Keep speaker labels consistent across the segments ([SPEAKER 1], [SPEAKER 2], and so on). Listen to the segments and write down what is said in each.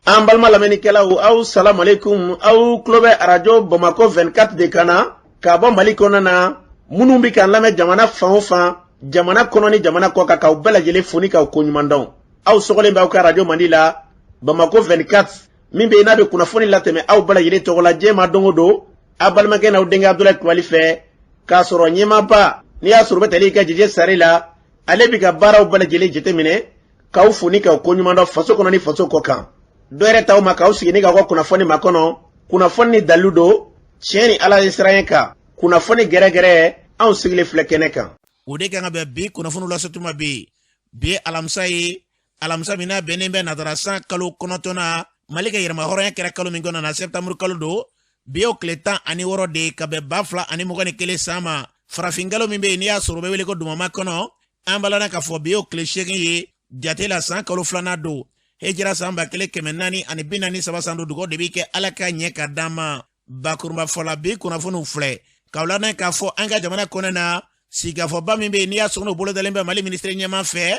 [SPEAKER 1] An balima lamɛnnikɛlaw, aw salamalekun. Aw tulo bɛ Arajo Bamakɔ 24 de kan na ka bɔ Mali kɔnɔna na. Minnu bɛ k'an lamɛn jamana fan o fan, jamana kɔnɔ ni jamana kɔ kan, k'aw bɛɛ lajɛlen fo ni k'aw koɲuman dɔn. Aw sɔgɔlen bɛ aw ka arajo mandi la, Bamakɔ 24, min bɛ yen n'a bɛ kunnafoni latɛmɛ aw bɛɛ lajɛlen tɔgɔ la diɲɛ ma don o don, aw balimakɛ n'aw denkɛ Abudulayi Kulubali fɛ, k'a sɔrɔ ɲɛmaaba n'i y'a sɔrɔ u bɛ tali kɛ Jeje Sare la, ale bɛ ka baaraw bɛɛ lajɛlen jateminɛ, k'aw fo ni k'aw koɲuman dɔn faso kɔnɔ ni faso kɔ kan. Dɔ yɛrɛ t'aw ma k'aw sigi ni k'aw ka kunnafoni makɔnɔ, kunnafoni ni dalilu don, tiɲɛ ni Ala ye siran kan, kunnafoni gɛrɛgɛrɛ, anw sigilen filɛ kɛnɛ kan.
[SPEAKER 2] O de kan ka bɛn bi kunnafoniw lase tuma bi. Bi ye alamisa ye, alamisa min n'a bɛnnen bɛ natara san kalo 9na, Mali ka yɛrɛma hɔrɔnya kɛra kalo min kɔnɔ na, sɛptanburu kalo don. Bi y'o tile 16 de ye ka bɛn 2021 san ma. Farafin kalo min bɛ yen n'i y'a sɔrɔ o bɛ wele ko dumama kɔnɔ, an b'a lana k'a fɔ bi y'o tile 8 ye jate la, san kalo 2nan don, hejira san 1443 san don. Dugawu de bɛ kɛ Ala ka ɲɛ ka d'an ma. Bakurunba fɔla, bi kunnafoniw filɛ k'aw ladɔn k'a fɔ an ka jamana kɔnɔ na, sigikafɔba min bɛ yen n'i y'a sɔrɔ n'o bolodalen bɛ Mali minisiri ɲɛmaa fɛ,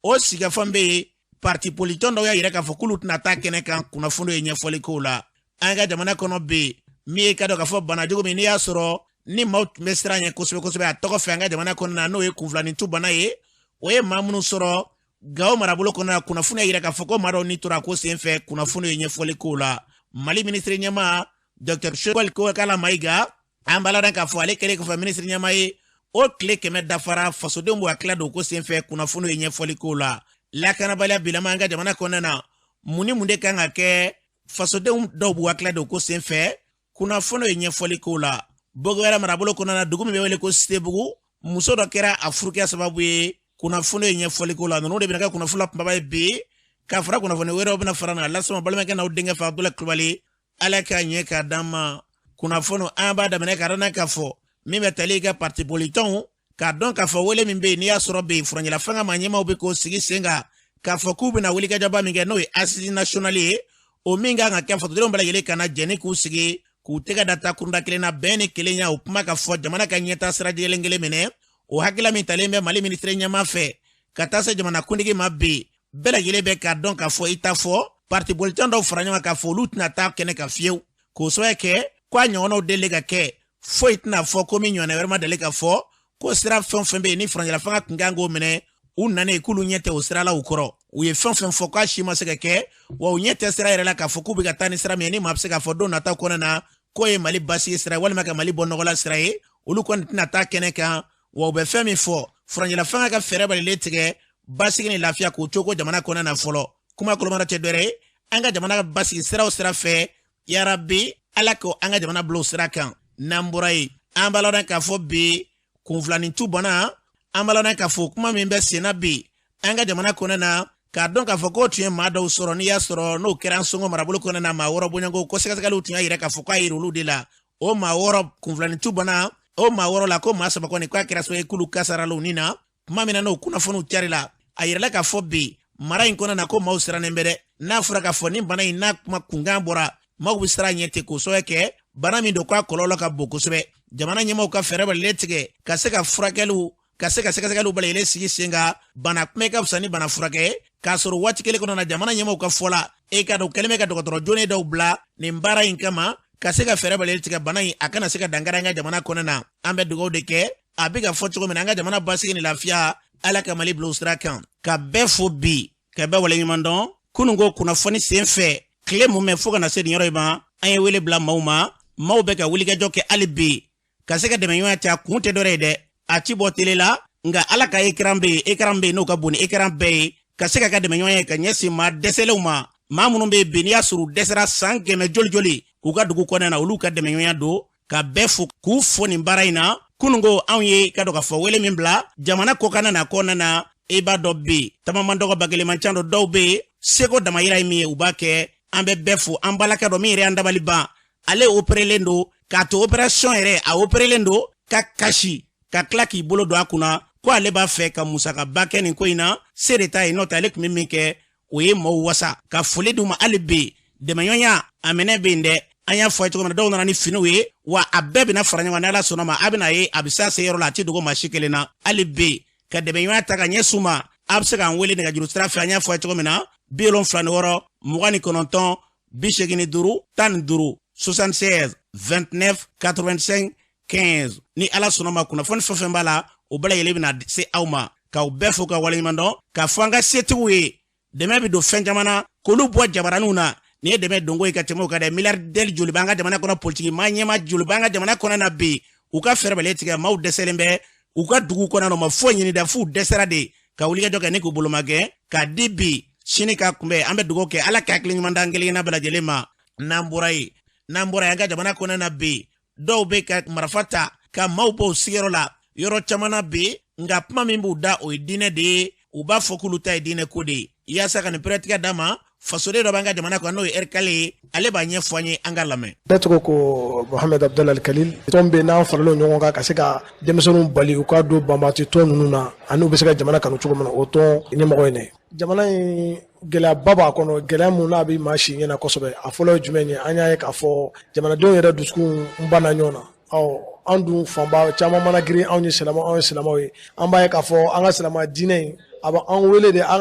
[SPEAKER 2] o sigikafɔ min bɛ yen, parti politique dɔw y'a yira k'a fɔ k'olu tɛna taa kɛnɛ kan. Kunnafoniw ye ɲɛfɔli k'o la. An ka jamana kɔnɔ bi, min ye ka dɔn k'a fɔ banajugu min n'i y'a sɔrɔ ni maaw tun bɛ siran ɲɛ kosɛbɛ kosɛbɛ a tɔgɔ fɛ an ka jamana kɔnɔ na, n'o ye kunfilanintu bana ye, o ye maa minnu sɔrɔ Gawo marabolo kɔnɔ na, kunnafoni y'a yira k'a fɔ ko maa dɔw ni tora a ko senfɛ. Kunnafoni ye ɲɛfɔli k'o la. Mali minisiri ɲɛmaa Dr Choguel Kokala Mayiga, an b'a ladɔn k'a fɔ ale kɛlen kɔfɛ minisiri ɲɛmaa ye, o tile 100 dafara, fasodenw b'u hakilila don ko senfɛ. Kunnafoni ye ɲɛfɔli k'o la. Lakanabaliya bilama an ka jamana kɔnɔna na, mun ni mun de kan ka kɛ? Fasodenw dɔw b'u hakilila don ko senfɛ. Kunnafoni ye ɲɛfɔli k'o la. Bogowɛrɛ marabolo kɔnɔna na, dugu min bɛ wele ko Sebugu, muso dɔ kɛra a furukɛ sababu ye. Kunnafoni ye ɲɛfɔli k'o la. Ninnu de bɛna kɛ kunnafoni la kunbaba ye bi, ka fara kunnafoni wɛrɛw bɛna fara na lasama balimakɛ n'aw denkɛ fɛ, Abudulayi Kulubali. Ala k'a ɲɛ k'a d'an ma. Kunnafoni, an b'a daminɛ ka dɔn k'a fɔ min bɛ tali kɛ parti politikiw, k'a dɔn k'a fɔ wele min bɛ yen n'i y'a sɔrɔ bɛ yen, furancɛla fanga maa ɲɛmaaw bɛ k'o sigi sen kan k'a fɔ k'u bɛna wulikajɔba min kɛ, n'o ye assise nationale ye, o min kan ka kɛ fasodenw bɛɛ lajɛlen ka na jɛni k'u sigi k'u tɛgɛ da takurunda kelen na, bɛn ni kelenya, o kuma ka fɔ, jamana ka ɲɛta sira jɛlen kelen minɛ. O hakilila min talen bɛ Mali minisiri ɲɛmaa fɛ ka taa se jamana kuntigi ma bi, bɛɛ lajɛlen bɛ k'a dɔn k'a fɔ i ta fɔ parti politique dɔw fara ɲɔgɔn kan k'a fɔ olu tɛna taa kɛnɛ kan fiyewu, k'o sababu kɛ ko a ɲɔgɔnnaw deli ka kɛ, foyi tɛna fɔ ko min ɲɔgɔnna wɛrɛ ma deli ka fɔ, ko sira fɛn o fɛn bɛ yen ni furancɛla fanga tun kan k'o minɛ, u nanen k'olu ɲɛ tɛ o sira la u kɔrɔ. U ye fɛn o fɛn fɔ k'a si ma se ka kɛ, wa u ɲɛ tɛ sira yɛrɛ la k'a fɔ k'u bɛ ka taa ni sira min ye ni maa bɛ se k'a fɔ don nataw kɔnɔna na k'o ye Mali basigi sira ye walima ka Mali bɔ nɔgɔla sira ye. Olu kɔni tɛna taa kɛnɛ kan, wa u bɛ fɛn min fɔ, furancɛla fanga ka fɛɛrɛ balilen tigɛ basigi ni lafiya k'o cogo jamana kɔnɔna na fɔlɔ. Kuma kolomara tɛ dɔwɛrɛ ye, an ka jamana basigi sira o sira fɛ, yarabi Ala ko an ka jamana bila o sira kan. N'an bɔra yen, an b'a ladɔn k'a fɔ bi kunfilanintu bana, an b'a ladɔn k'a fɔ kuma min bɛ senna bi an ka jamana kɔnɔna na, k'a dɔn k'a fɔ k'o tun ye maa dɔw sɔrɔ n'i y'a sɔrɔ n'o kɛra an Sɔngo marabolo kɔnɔna na, maa 6 bɔɲɔgɔnko ko sɛgɛsɛgɛliw tun y'a yira k'a fɔ k'a yira olu de la, o maa 6 kunfilanintu bana, o maa 6 la ko maa 3 kɔni k'a kɛra sababu ye k'olu kasarala u ni na. Tuma min na n'o kunnafoniw carila, a yirala k'a fɔ bi mara in kɔnɔna na ko maaw sirannen bɛ dɛ. N'a fɔra k'a fɔ ni bana in n'a kuma kunkan bɔra, maaw bɛ siran ɲɛ ten, k'o sababu kɛ bana min don k'a kɔlɔlɔ ka bon kosɛbɛ. Jamana ɲɛmaaw ka fɛɛrɛ balilen tigɛ ka se ka furakɛliw, ka se ka sɛgɛsɛgɛliw balilen sigi sen kan. Bana kunbɛn ka fisa ni bana furakɛ, k'a sɔrɔ waati kelen kɔnɔ na, jamana ɲɛmaaw ka fɔ la, e ka dɔn kɛlen bɛ ka dɔgɔtɔrɔ jonen dɔw bila nin baara in kama ka se ka fɛɛrɛ balilen tigɛ bana in a kana se ka dankari an ka jamana kɔnɔ na. An bɛ dugawu de kɛ, a bɛ ka fɔ cogo min na, an ka jamana basigi ni lafiya, Ala ka Mali bila o sira kan. Ka bɛɛ fo bi, ka bɛɛ waleɲuman dɔn. Kunun ko kunnafoni sen fɛ, tile mun mɛ fo ka na se nin yɔrɔ in ma, an ye wele bila maaw ma, maaw bɛ ka wulikajɔ kɛ hali bi ka se ka dɛmɛɲɔgɔnya cɛ. A kun tɛ dɔwɛrɛ ye dɛ, a ci bɔ tele la, nka Ala ka écran bɛ yen, écran bɛ yen n'o ka bon ni écran bɛɛ ye, ka se ka ka dɛmɛɲɔgɔnya ye ka ɲɛsin maa dɛsɛlenw ma, maa minnu bɛ yen bi n'i y'a sɔrɔ u dɛsɛra san 100 joli joli u ka dugu kɔnɔna na, olu ka dɛmɛɲɔgɔnya don. Ka bɛɛ fo k'u fo nin baara in na. Kunun ko anw ye ka dɔn k'a fɔ wele min bila jamana kɔkanna na kɔnɔna na, i b'a dɔn bi tamaman dɔgɔ ba kelen man ca dɔ, dɔw bɛ yen seko damayira ye min ye, u b'a kɛ. An bɛ bɛɛ fo. An balakɛ dɔ min yɛrɛ y'an dabali ban, ale operelen don k'a to opération yɛrɛ, a operelen don ka kasi ka tila k'i bolo don a kunna ko ale b'a fɛ ka musakaba kɛ nin ko in na, se de t'a ye, n'o tɛ ale tun bɛ min kɛ o ye maaw wasa. Ka foli d'u ma hali bi, dɛmɛɲɔgɔnya a minɛ bɛ yen dɛ. An y'a fɔ a ye cogo min na, dɔw nana ni finiw ye, wa a bɛɛ bɛna fara ɲɔgɔn kan ni Ala sɔnna ma, a bɛna ye a bɛ se a se yɔrɔ la, a tɛ dogo maa si kelen na. Hali bi ka dɛmɛɲɔgɔnya ta ka ɲɛsin u ma, a bɛ se k'an wele nɛgɛjuru sira fɛ. An y'a fɔ a ye cogo min na, 76. 29 85 15, 76 29 85 15. Ni Ala sɔnna ma, kunnafoni fɛn fɛn b'a la, o bɛɛ lajɛlen bɛna se aw ma. K'aw bɛɛ fo ka waleɲuman dɔn, k'a fɔ an ka setigiw ye, dɛmɛ bɛ don fɛn caman na k'olu bɔ jabaraninw na. Nin ye dɛmɛ donko ye ka tɛmɛ o kan dɛ. Milliardaire joli b'an ka jamana kɔnɔ? Politiki maa ɲɛma joli b'an ka jamana kɔnɔ na bi? U ka fɛɛrɛ bɛlɛ tigɛ. Maaw dɛsɛlen bɛ u ka dugu kɔnɔ, u ma foyi ɲini dɛ, f'u dɛsɛra de ka wulikajɔ kɛ ni k'u bolomagɛn k'a di bi sini ka kunbɛn. An bɛ dugawu kɛ, Ala ka hakili ɲuman d'an kelen bɛɛ lajɛlen ma. N'an bɔra yen, an ka jamana kɔnɔ na bi, dɔw bɛ ka marifa ta ka maaw bɔ u sigiyɔrɔ la yɔrɔ caman na bi. Nka kuma min b'u da, o ye diinɛ de ye. U b'a fɔ k'olu ta ye diinɛ ko de ye. Yaasa ka nin pɛrɛtigɛ d'a ma, fasoden dɔ b'an ka jamana kɔnɔ, n'o ye Erikale ye, ale b'a ɲɛfɔ an ye. An ka lamɛn.
[SPEAKER 3] Ne tɔgɔ ko Mohamed Abdallah Kalil. Tɔn bɛ n'an faralen ɲɔgɔn kan ka se ka denmisɛnninw bali u ka don banbaati tɔn ninnu na, ani u bɛ se ka jamana kanu cogo min na, o tɔn ɲɛmɔgɔ ye ne. Jamana in, gɛlɛyaba b'a kɔnɔ, gɛlɛya mun n'a bɛ maa si ɲɛna kosɛbɛ. A fɔlɔ ye jumɛn ye? An y'a ye k'a fɔ jamanadenw yɛrɛ dusukun banna ɲɔgɔn na. Ɔ an dun fanba caman mana girin, anw ye silamɛ, anw ye silamɛw ye. An b'a ye k'a fɔ an ka silamɛ diinɛ in, a bɛ an wele de. An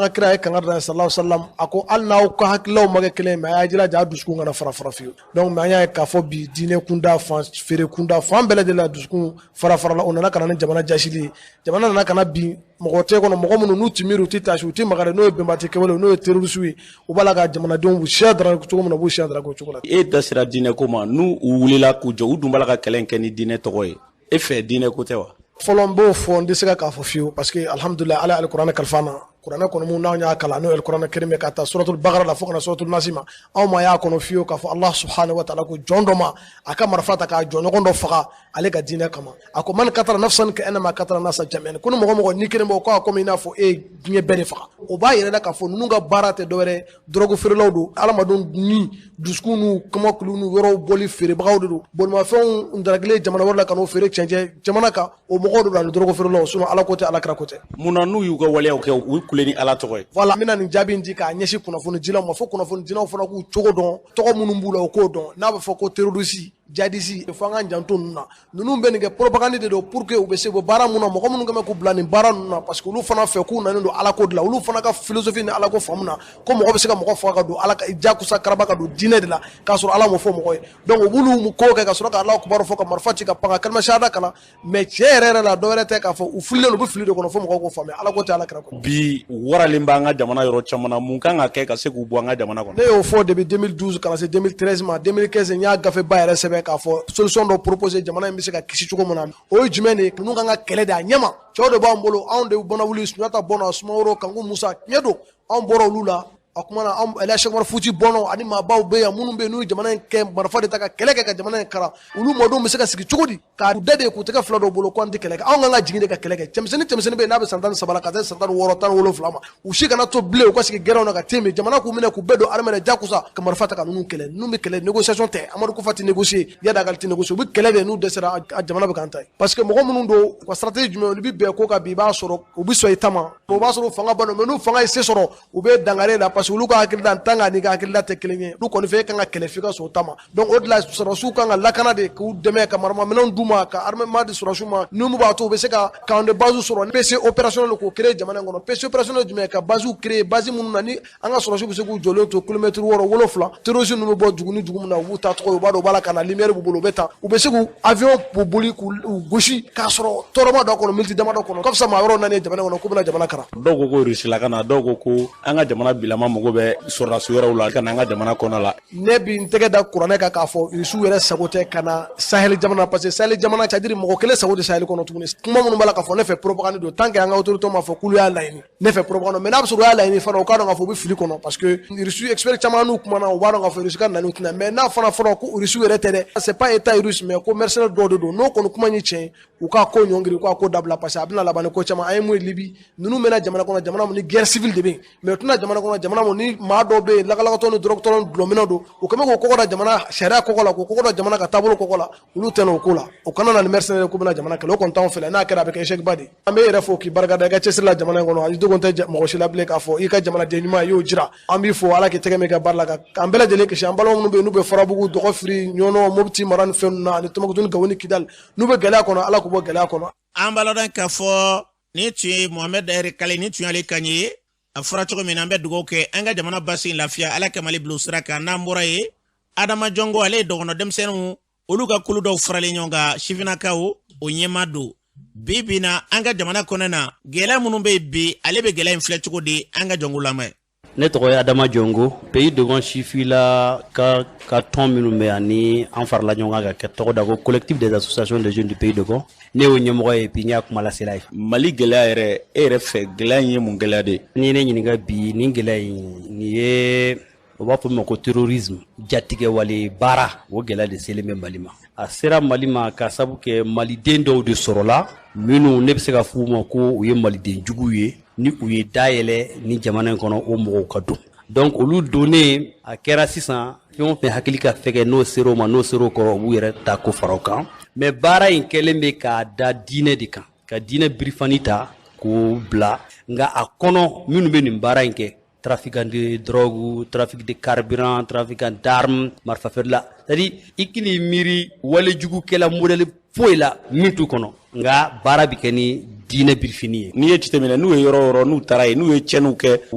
[SPEAKER 3] ka kira ye kangari da, sallallahu alaihi wasallam, a ko hali n'aw ka hakililaw ma kɛ kelen ye, mais a y'a jilaja a dusukun kana fara fara fiyewu. Donc, mais an y'a ye k'a fɔ bi, diinɛ kunda fan, feere kunda, fan bɛɛ lajɛlen la, dusukun fara farala. O nana ka na ni jamana jasili ye. Jamana nana ka na bin mɔgɔ tɛ kɔnɔ, mɔgɔ minnu n'u ti miiri, u ti tasi, u ti magari, n'o ye bɛnbati kɛwale, n'o ye terroriste ye. U b'a la ka jamanadenw siya dara cogo min na, u b'u siya dara o cogo la.
[SPEAKER 4] E da sera diinɛ ko ma. N'u u wulila k'u jɔ, u dun b'a la ka kɛlɛ in kɛ ni diinɛ tɔgɔ ye, e fɛ diinɛ ko tɛ wa?
[SPEAKER 3] Fɔlɔ, n b'o fɔ, n tɛ se ka k'a fɔ fiyewu, parce que alhamdulilayi, Ala ye alikuranɛ kalifa an na. Kuranɛ kɔnɔ mun n'anw y'a kalan, n'o ye alikuranɛ kɛrɛmɛ, ka taa suratul bakara la fo ka na suratul nasi ma, anw ma y'a kɔnɔ fiyewu k'a fɔ Allah subhanahu wa ta'ala ko jɔn dɔ ma a ka marifa ta k'a jɔnɲɔgɔn dɔ faga ale ka diinɛ kama. A ko man katara nafsan ka annama katara nasa jami'an, ko ni mɔgɔ mɔgɔ ni kelen bɔ, ko a komi i n'a fɔ e ye diɲɛ bɛɛ de faga. O b'a yɛrɛ la k'a fɔ ninnu ka baara tɛ dɔwɛrɛ, dɔrɔgu feerelaw don, adamadenw ni dusukun n'u kɔmɔkili n'u yɔrɔw bɔli feerebagaw de don, bolimafɛnw darakilen jamana wɛrɛ la ka n'o feere cɛncɛn jamana kan, o mɔgɔw de don, ani dɔrɔgu feerelaw. Sinon Ala ko tɛ, Ala kira ko tɛ.
[SPEAKER 4] Mun na n'u y'u ka waleyaw kɛ, u kule ni Ala tɔgɔ ye?
[SPEAKER 3] Voilà, n bɛna nin jaabi in di k'a ɲɛsin kunnafoni dilaw ma, fo kunnafoni dilaw fana k'u cogo dɔn, tɔgɔ minnu b'u la, u k'o dɔn. N'a bɛ fɔ ko terroriste, djihadiste, fo an k'an janto ninnu na. Ninnu bɛ nin kɛ propagande de don pour que u bɛ se u bɛ baara mun na, mɔgɔ minnu kɛn bɛ k'u bila nin baara ninnu na, parce que olu fana fɛ k'u nalen don Ala ko de la. Olu fana ka philosophie ni Ala ko faamu na ko mɔgɔ bɛ se ka mɔgɔ faga ka don Ala ka jakusa karaba ka don diinɛ de la, k'a sɔrɔ Ala m'o fɔ mɔgɔ ye. Donc u b'olu ko kɛ ka sɔrɔ ka Ala kibaru fɔ, ka marifa ci, ka pan ka kalima shahada kalan. Mais tiɲɛ yɛrɛ yɛrɛ la, dɔ wɛrɛ tɛ, k'a fɔ u fililen don, u bɛ fili de kɔnɔ, fo mɔgɔw k'o faamuya. Ala ko tɛ, Ala kira ko.
[SPEAKER 4] Bi waralen b'an ka jamana yɔrɔ caman na. Mun kan ka kɛ ka se k'u bɔ an ka jamana kɔnɔ?
[SPEAKER 3] Ne y'o fɔ depuis 2012 ka na se 2013 ma. 2015, n y'a gafeba yɛrɛ sɛbɛn k'a fɔ solution dɔ proposer, jamana in bɛ se ka kisi cogo min na. O ye jumɛn de ye? Ninnu kan ka kɛlɛ de a ɲɛma. Cɛw de b'an bolo, anw de bɔnna wuli, Sunjata bɔnna, Sumaworo, Kanku Musa, tiɲɛ don, anw bɔra olu la. A kuma na, anw Elhadj Cheikh Oumar Fouti bɔnna, ani maabaw bɛ yan minnu bɛ yen n'u ye jamana in kɛ marifa de ta ka kɛlɛ kɛ ka jamana in kara. Olu mɔdenw bɛ se ka sigi cogo di k'a dɛ de k'u tɛgɛ fila dɔw bolo ko an tɛ kɛlɛ kɛ? Anw kan ka jigin de ka kɛlɛ kɛ. Cɛmisɛnnin cɛmisɛnnin bɛ yen n'a bɛ san 13 la ka se san 16, 17 ma, u si kana to bilen u ka sigi gɛrɛnw na ka te min. Jamana k'u minɛ k'u bɛɛ don armée la jakusa ka marifa ta ka ninnu kɛlɛ. Ninnu bɛ kɛlɛ, négociation tɛ. Amadu Kufa tɛ négocier, Iyad Ag Ghali tɛ négocier, u bɛ kɛlɛ de. N'u dɛsɛra, a jamana bɛ k'an ta ye, parce que mɔgɔ minnu don, u ka stratégie jumɛn? Olu bɛ bɛn ko kan bi, i b'a sɔrɔ u bɛ sɔn i ta ma, o b'a sɔrɔ fanga ba don, mais n'u fanga ye se sɔrɔ, u bɛ dangare la, parce que olu ka hakilina n tan n'i ka hakilina tɛ kelen ye. Olu kɔni fɛ, e kan ka kɛlɛ f'i ka sɔn o ta ma. Donc o de la, sɔrɔsiw kan ka lakana de, k'u dɛmɛ ka maraminɛnw d'u ma, ka armement di sɔrɔsiw ma, ni mun b'a to u bɛ se ka camp de base sɔrɔ, PC opérationnel k'o créer jamana in kɔnɔ. PC opérationnel jumɛn? Ka base créer, base minnu na ni an ka sɔrɔsiw bɛ se k'u jɔlen to kilomɛtiri 6, 7. Terroriste ninnu bɛ bɔ dugu ni dugu min na, u b'u ta tɔgɔ ye, u b'a dɔn u b'a la ka na, lumière b'u bolo, u bɛ taa, u bɛ se k'u avion boli k'u gosi k'a sɔrɔ tɔɔrɔ ma don a kɔnɔ miniti damadɔ kɔnɔ. Ka fisa maa wɛrɛw nalen jamana kɔnɔ k'u bɛna jamana kara.
[SPEAKER 4] Dɔw ko ko Russie ka na, dɔw ko ko an ka jamana bilama mago bɛ sɔrɔdasi wɛrɛw la ka na an ka jamana kɔnɔ la.
[SPEAKER 3] Ne bi n tɛgɛ da kuranɛ kan k'a fɔ Rusiw yɛrɛ sago tɛ ka na Sahel jamana, parce que Sahel jamana, c'est à dire mɔgɔ kelen sago tɛ Sahel kɔnɔ tuguni. Kuma minnu b'a la k'a fɔ, ne fɛ propagande don. Tant que an ka autorité m'a fɔ k'olu y'a laɲini, ne fɛ propagande. Mais n'a bɛ sɔrɔ u y'a laɲini fana, u k'a dɔn k'a fɔ u bɛ fili kɔnɔ, parce que Russe expert caman n'u kumana, u b'a dɔn k'a fɔ Russe ka nani tɛna. Mais n'a fana fɔra ko Russe yɛrɛ tɛ dɛ, c'est pas état russe, mais ko mercenaire dɔw de don, n'o kɔni kuma in tiɲɛ, u k'a ko ɲɔngiri, u k'a ko dabila, parce que a bɛna laban ni ko caman. An ye mun ye Libi? Ninnu mɛnna jamana kɔnɔ, jamana mun ni guerre civile de bɛ yen, mais u tɛna jamana kɔnɔ, jamana mun ni maa dɔw bɛ yen, lakalakatɔ ni dɔrɔgutɔ ni dulɔminɛw don, u kɛlen k'o kɔgɔ da jamana sariya kɔgɔ la, k'o kɔgɔ da jamana ka taabolo kɔgɔ la. Olu tɛ n'o ko la, o kana na ni mercenaire k'u bɛna jamana kɛlɛ, o kɔni t'anw fɛ. N'a kɛra, a bɛ kɛ échec ba de ye. An bɛ yɛrɛ fo k'i barikada i ka cɛsiri la jamana in kɔnɔ. A dogon tɛ mɔgɔ si la bilen k'a fɔ i ka jamanaden ɲuman, i y'o jira. An b'i fo, Ala k'i tɛgɛ min ka baara la, k'an bɛɛ lajɛlen kisi. An balima minnu bɛ yen n'u bɛ Farabugu, Dɔgɔfiri, Ɲɔnɔ, Mopti mara ni fɛn ninnu na, ani Tɔnbukutu ni Gawo ni Kidali, n'u bɛ gɛlɛya kɔnɔ, Ala k'u bɔ gɛlɛya kɔnɔ.
[SPEAKER 2] An b'a lɔn k'a fɔ nin tun ye Mohamɛd Kale, nin tun y'ale kan ye. A fɔra cogo min na, an bɛ dugawu kɛ an ka jamana basigi, lafiya, Ala ka Mali bila sira kan. N'an bɔra ye, Adama Jɔngo, ale ye dɔgɔnɔ denmisɛnninw olu ka kulu dɔw faralen ɲɔgɔn kan, sifinnakaw, o ɲɛmaa don. Bi bi na, an ka jamana kɔnɔ na, gɛlɛya minnu bɛ yen bi, ale bɛ gɛlɛya in filɛ cogo di? An ka Jɔngo lamɛn.
[SPEAKER 5] Ne tɔgɔ ye Adama Jɔngo. Pays Dogon sifila ka tɔn minnu bɛ yan, ni an farala ɲɔgɔn kan ka kɛ tɔgɔ da ko Collectif des associations de jeunes du Pays Dogon, ne y'o ɲɛmɔgɔ ye bi, n y'a kuma lasela ye.
[SPEAKER 4] Mali gɛlɛya yɛrɛ, e yɛrɛ fɛ, gɛlɛya in ye mun gɛlɛya de ye?
[SPEAKER 5] N'i ye ne ɲininka bi, nin gɛlɛya in, nin ye o b'a fɔ min ma ko terrorisme, jatigɛwale baara, o gɛlɛya de selen bɛ Mali ma. A sera Mali ma ka sabu kɛ maliden dɔw de sɔrɔla, minnu ne bɛ se ka f'u ma ko u ye maliden juguw ye, ni u ye dayɛlɛ ni jamana in kɔnɔ, o mɔgɔw ka don. Donc olu donnen, a kɛra sisan fɛn o fɛn hakili ka fɛgɛ, n'o ser'o ma, n'o ser'o kɔrɔ, u b'u yɛrɛ ta ko fara o kan. Mais baara in kɛlen bɛ k'a da diinɛ de kan, ka diinɛ birifani ta k'o bila. Nka a kɔnɔ, minnu bɛ nin baara in kɛ, trafiquant de drogue, trafic de carburant, trafiquant d'armes, marifafeerela, c'est à dire i k'i miiri walejugukɛla modèle foyi la min t'u kɔnɔ, nka baara bɛ kɛ ni diinɛ birifini ye.
[SPEAKER 4] N'i ye jateminɛ, n'u ye yɔrɔ yɔrɔ n'u taara yen, n'u ye tiɲɛniw kɛ, u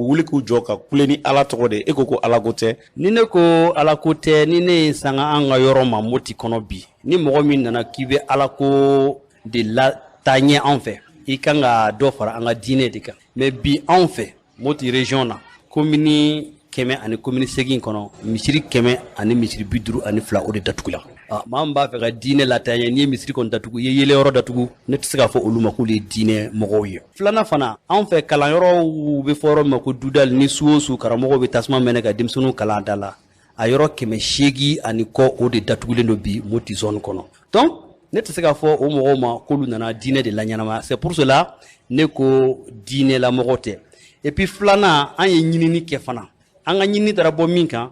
[SPEAKER 4] wuli k'u jɔ ka kule ni Ala tɔgɔ de. E ko ko Ala ko tɛ?
[SPEAKER 5] Ni ne ko Ala ko tɛ, ni ne ye sanga an ka yɔrɔ ma Moti kɔnɔ bi, ni mɔgɔ min nana k'i bɛ Ala ko de la taa ɲɛ anw fɛ, i kan ka dɔ fara an ka diinɛ de kan. Mais bi anw fɛ Moti région na, commune 188 kɔnɔ, misiri 100 ani misiri 52, o de datugula. Maa min b'a fɛ ka diinɛ lataa ɲɛ, n'i ye misiri kɔni datugu, i ye yele yɔrɔ datugu, ne tɛ se k'a fɔ olu ma k'olu ye diinɛ mɔgɔw ye. Filanan fana, anw fɛ kalanyɔrɔw bɛ fɔ yɔrɔ min ma ko dudali, ni su o su karamɔgɔw bɛ tasuma mɛnɛ ka denmisɛnninw kalan da la, a yɔrɔ 800 ani kɔ, o de datugulen don bi Moti zone kɔnɔ. Donc ne tɛ se k'a fɔ o mɔgɔw ma k'olu nana diinɛ de la ɲɛnamaya. C'est pour cela ne ko diinɛlamɔgɔ tɛ. Et puis filanan, an ye ɲinini kɛ fana. An ka ɲinini taara bɔ min kan,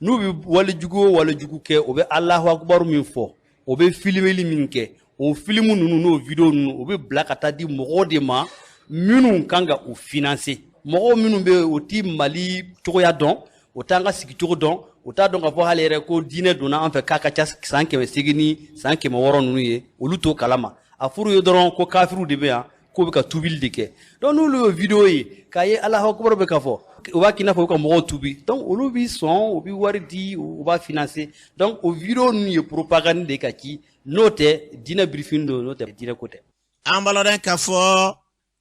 [SPEAKER 5] n'u bɛ walejugu o walejugu kɛ, o bɛ Alahu akubaru min fɔ, o bɛ filimeli min kɛ, o filimu ninnu n'o vidéo ninnu, o bɛ bila ka taa di mɔgɔw de ma minnu kan ka u financer, mɔgɔw minnu bɛ yen, o ti Mali cogoya dɔn, o t'an ka sigicogo dɔn, o t'a dɔn k'a fɔ hali yɛrɛ ko diinɛ donna an fɛ k'a ka ca san 800 ni san 600 ninnu ye, olu t'o kalama. A furu ye dɔrɔn ko kafiriw de bɛ yan, k'o bɛ ka tubili de kɛ. Donc n'olu ye vidéo ye k'a ye Alahu akubaru bɛ ka fɔ, u b'a k'i n'a fɔ u ka mɔgɔw tubi. Donc olu bi sɔn, u bi wari di, u b'a financer. Donc o vidéo ninnu ye propagande de ka ci, n'o tɛ diinɛ birifini don, n'o tɛ diinɛ ko tɛ.
[SPEAKER 2] An b'a lɔn k'a fɔ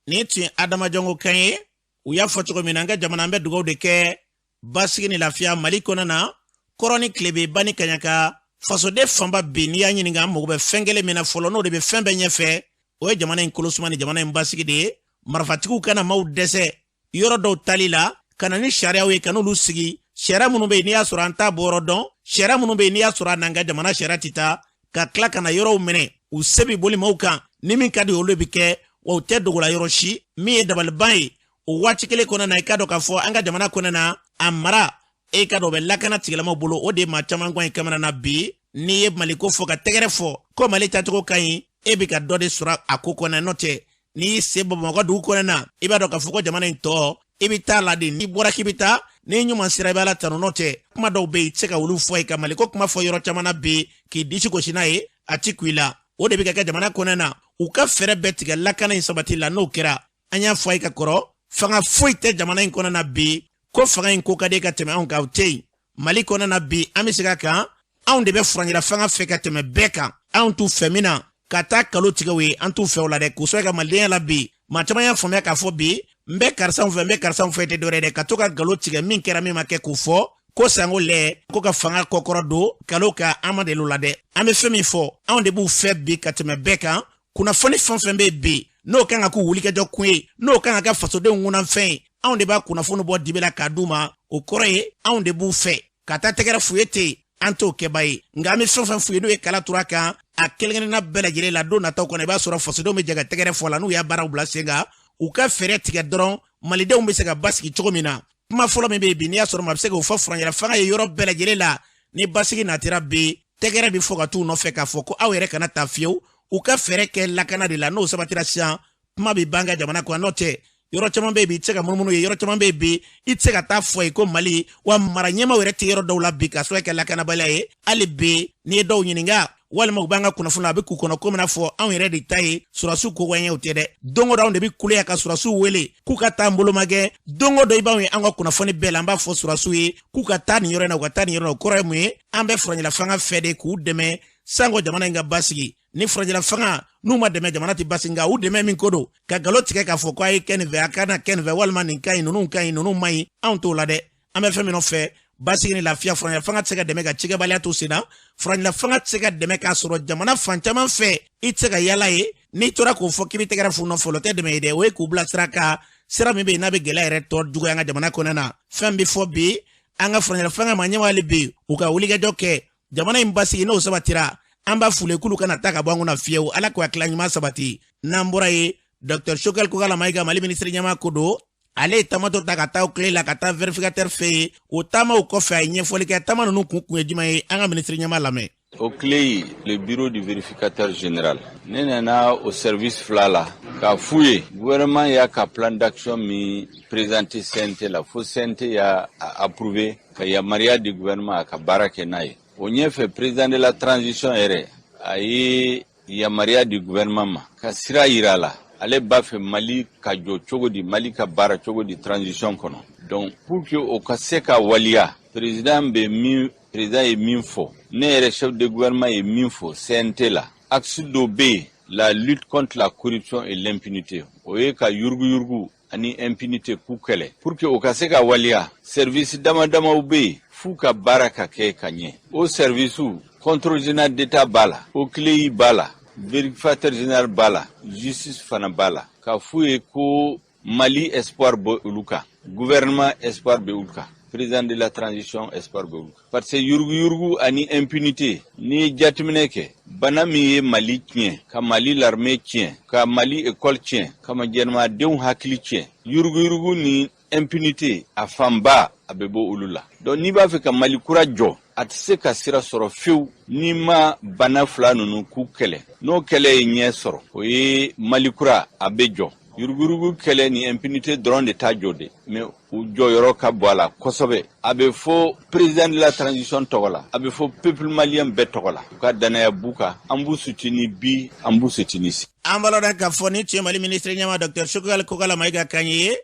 [SPEAKER 2] nin tun ye Adama Jɔngo kan ye. U y'a fɔ cogo min na, an ka jamana, an bɛ dugawu de kɛ basigi ni lafiya Mali kɔnɔ na, kɔrɔ ni tilebe, ba ni kaɲaka. Fasoden fanba bi, n'i y'a ɲininka an mago bɛ fɛn kelen min na fɔlɔ, n'o de bɛ fɛn bɛɛ ɲɛfɛ, o ye jamana in kolosuma ni jamana in basigi de ye. Marifatigiw kana maaw dɛsɛ yɔrɔ dɔw tali la ka na ni sariyaw ye, ka n'olu sigi, sariya minnu bɛ yen n'i y'a sɔrɔ an t'a bɔyɔrɔ dɔn, sariya minnu bɛ yen n'i y'a sɔrɔ a n'an ka jamana sariya tɛ taa, ka tila ka na yɔrɔw minɛ, u se bɛ boli maaw kan, ni min ka di olu bɛ kɛ, wa u tɛ dogo la yɔrɔ si. Min ye dabaliban ye, o waati kelen kɔnɔna na, i k'a dɔn k'a fɔ an ka jamana kɔnɔna na, a mara, e ka dɔn o bɛ lakana tigilamaw bolo. O de ye maa caman gɔn ye kamana na bi. N'i ye Maliko fɔ, ka tɛgɛrɛ fɔ ko Mali tacogo ka ɲi, e bɛ ka dɔ de sɔrɔ a ko kɔnɔ. N'o tɛ, n'i y'i sen bɔ Bamakɔ dugu kɔnɔ na, i b'a dɔn k'a fɔ ko jamana in tɔ, i bɛ taa la de. N'i bɔra k'i bɛ taa, n'i ɲuman sera, i b'a la tanu. N'o tɛ, kuma dɔw bɛ yen, i tɛ se ka olu fɔ ye ka Maliko kuma fɔ yɔrɔ caman na bi k'i disi gosi n'a ye, a ti kun i la. O de bɛ ka kɛ jamana kɔnɔ na. U ka fɛɛrɛ bɛɛ tigɛ lakana in sabati la. N'o kɛra, an y'a fɔ a ye ka kɔrɔ, fanga foyi tɛ jamana in kɔnɔ na bi ko fanga in ko ka di ka tɛmɛ anw kan, o tɛ yen Mali kɔnɔ na bi. An bɛ segin a kan, anw de bɛ furancɛla fanga fɛ ka tɛmɛ bɛɛ kan. Anw t'u fɛ min na ka taa kalo tigɛ u ye, an t'u fɛ o la dɛ. K'o sɔrɔ ka malidenya la bi, maa caman y'a faamuya k'a fɔ bi n bɛ karisaw fɛ, n bɛ karisaw fɛ tɛ dɔwɛrɛ dɛ, ka to ka nkalon tigɛ, min kɛra, min ma kɛ, k'o fɔ ko sango lɛ ko ka fanga kɔkɔrɔ don kalo ka. An ma deli o la dɛ. An bɛ fɛn min fɔ, anw de b'u fɛ bi ka tɛmɛ bɛɛ kan. Kunnafoni fɛn fɛn bɛ bi, n'o kan ka k'u wulikajɔ kun ye, n'o kan ka kɛ fasodenw kunnafɛn ye, anw de b'a kunnafoni bɔ dibi la k'a d'u ma. O kɔrɔ ye anw de b'u fɛ. Ka taa tɛgɛrɛ f'u ye ten, an t'o kɛba ye. Nka an bɛ fɛn fɛn f'u ye, n'o ye kala tura kan a kelen kelenna bɛɛ lajɛlen la, don nataw kɔnɔ, i b'a sɔrɔ fasodenw bɛ jɛ ka tɛgɛrɛ fɔ la n'u y'a baaraw bila sen kan. U ka fɛɛrɛ tigɛ dɔrɔn, malidenw bɛ se ka basigi cogo min na. Kuma fɔlɔ min bɛ yen bi, n'i y'a sɔrɔ maa bɛ se k'o fɔ furancɛla fanga ye yɔrɔ bɛɛ lajɛlen la, ni basigi natira bi, tɛgɛrɛ bɛ fɔ ka t'u nɔfɛ k'a fɔ ko aw yɛrɛ kana taa fiyewu. U ka fɛɛrɛ kɛ lakana de la, n'o sabatira sisan, kuma bɛ ban ka jamana kɔnɔ. N'o tɛ, yɔrɔ caman bɛ yen bi, i tɛ se ka munumunu ye, yɔrɔ caman bɛ yen bi, i tɛ se ka taa fɔ ye ko Mali wa mara ɲɛmaaw yɛrɛ tɛ yɔrɔ dɔw la bi, ka sɔrɔ kɛ lakanabaliya ye. Hali bi, n'i ye dɔw ɲininka, Walima u b'an ka kunnafoni la, a bɛ k'u kɔnɔ komi n'a fɔ anw yɛrɛ de ta ye sɔrɔdasiw ko ɲɛ. O tɛ dɛ. Don o don, anw de bɛ kule ka sɔrɔdasiw wele k'u ka taa n bolomagɛn. Don o don, i b'anw ye an ka kunnafoni bɛɛ la, an b'a fɔ sɔrɔdasiw ye k'u ka taa nin yɔrɔ in na, u ka taa nin yɔrɔ in na. O kɔrɔ ye mun ye? An bɛ furancɛla fanga fɛ de k'u dɛmɛ sanko jamana in ka basigi. Ni furancɛla fanga n'u ma dɛmɛ, jamana tɛ basigi. Nka u dɛmɛ min ko don, ka nkalon tigɛ k'a fɔ ko a ye kɛ nin fɛ, a kana kɛ nin fɛ, walima nin ka ɲi, ninnu ka ɲi, ninnu man ɲi, anw t'o la dɛ. An bɛ fɛn min nɔfɛ, basigi ni lafiya. Furancɛla fanga tɛ se ka dɛmɛ ka cikɛbaliya to sen na. Furancɛla fanga tɛ se ka dɛmɛ k'a sɔrɔ jamana fan caman fɛ i tɛ se ka yala ye. N'i tora k'o fɔ k'i bɛ tɛgɛrɛ f'u nɔfɛ, o tɛ dɛmɛ ye dɛ. O ye k'u bila sira kan, sira min bɛ yen n'a bɛ gɛlɛya yɛrɛ tɔ juguya an ka jamana kɔnɔna na. Fɛn bɛ fɔ bi an ka furancɛla fanga ma ɲɛmaa, hali bi u ka wulikajɔ kɛ jamana in basigi. N'o sabatira, an b'a f'u ye k'olu kana taa ka bɔ an kunna fiyewu. Ala k'u hakilila ɲuman sabati. N'an bɔra yen, Dr Choguel Kokalla Maïga, Mali minisiri ɲɛmaa ko don, ale ye taamatɔ ta ka taa tile la ka taa vérificateur fɛ yen. O taamaw kɔfɛ, a ye ɲɛfɔli kɛ. Taama ninnu kun kun ye jumɛn ye? An ka minisiri ɲɛmaa lamɛn.
[SPEAKER 6] Au CLEI, le bureau du vérificateur général, ne nana o service fila la k'a f'u ye, gouvernement y'a ka plan d'action min présenté CNT la, fo CNT y'a approuvé ka yamaruya di gouvernement a ka baara kɛ n'a ye. O ɲɛfɛ, président de la transition yɛrɛ a ye yamaruya di gouvernement ma ka sira yira a la, ale b'a fɛ Mali ka jɔ cogo di, Mali ka baara cogo di transition kɔnɔ. Donc pour que o ka se ka waliya, président bɛ min, président ye min fɔ, ne yɛrɛ chef de gouvernement ye min fɔ CNT la, axe dɔ bɛ yen, la lutte contre la corruption et l'impunité, o ye ka yuruguyurugu ani impunité k'u kɛlɛ. Pour que o ka se ka waliya, service dama damaw bɛ yen f'u ka baara ka kɛ ka ɲɛ. O service, contrôle général d'État b'a la, OCLEI b'a la, vérificateur général b'a la, justice fana b'a la. K'a f'u ye ko Mali espoir bɛ olu kan, gouvernement espoir bɛ olu kan, président de la transition espoir bɛ olu kan, parce que yuruguyurugu ani impunité, n'i ye jateminɛ kɛ, bana min ye Mali tiɲɛ, ka Mali l'armée tiɲɛ, ka Mali école tiɲɛ, ka jamanadenw hakili tiɲɛ, yuruguyurugu ni impunité, a fanba a bɛ bɔ olu la. Donc n'i b'a fɛ ka Mali kura jɔ, a tɛ se ka sira sɔrɔ fewu n'i ma bana fila ninnu k'u kɛlɛ. N'o kɛlɛ ye ɲɛ sɔrɔ, o ye Mali kura a bɛ jɔ. Yuruguyurugu kɛlɛ ni impunité dɔrɔn de t'a jɔ dɛ, mais u jɔyɔrɔ ka bɔ a la kosɛbɛ. A bɛ fɔ président de la transition tɔgɔ la, a bɛ fɔ peuple malien bɛɛ tɔgɔ la, u ka danaya b'u kan. An b'u soutenir bi, an b'u soutenir sini.
[SPEAKER 2] An b'a lɔn k'a fɔ ni tun ye Mali minisiri ɲɛmaa Dr Choguel Kokalla Maïga kan ye.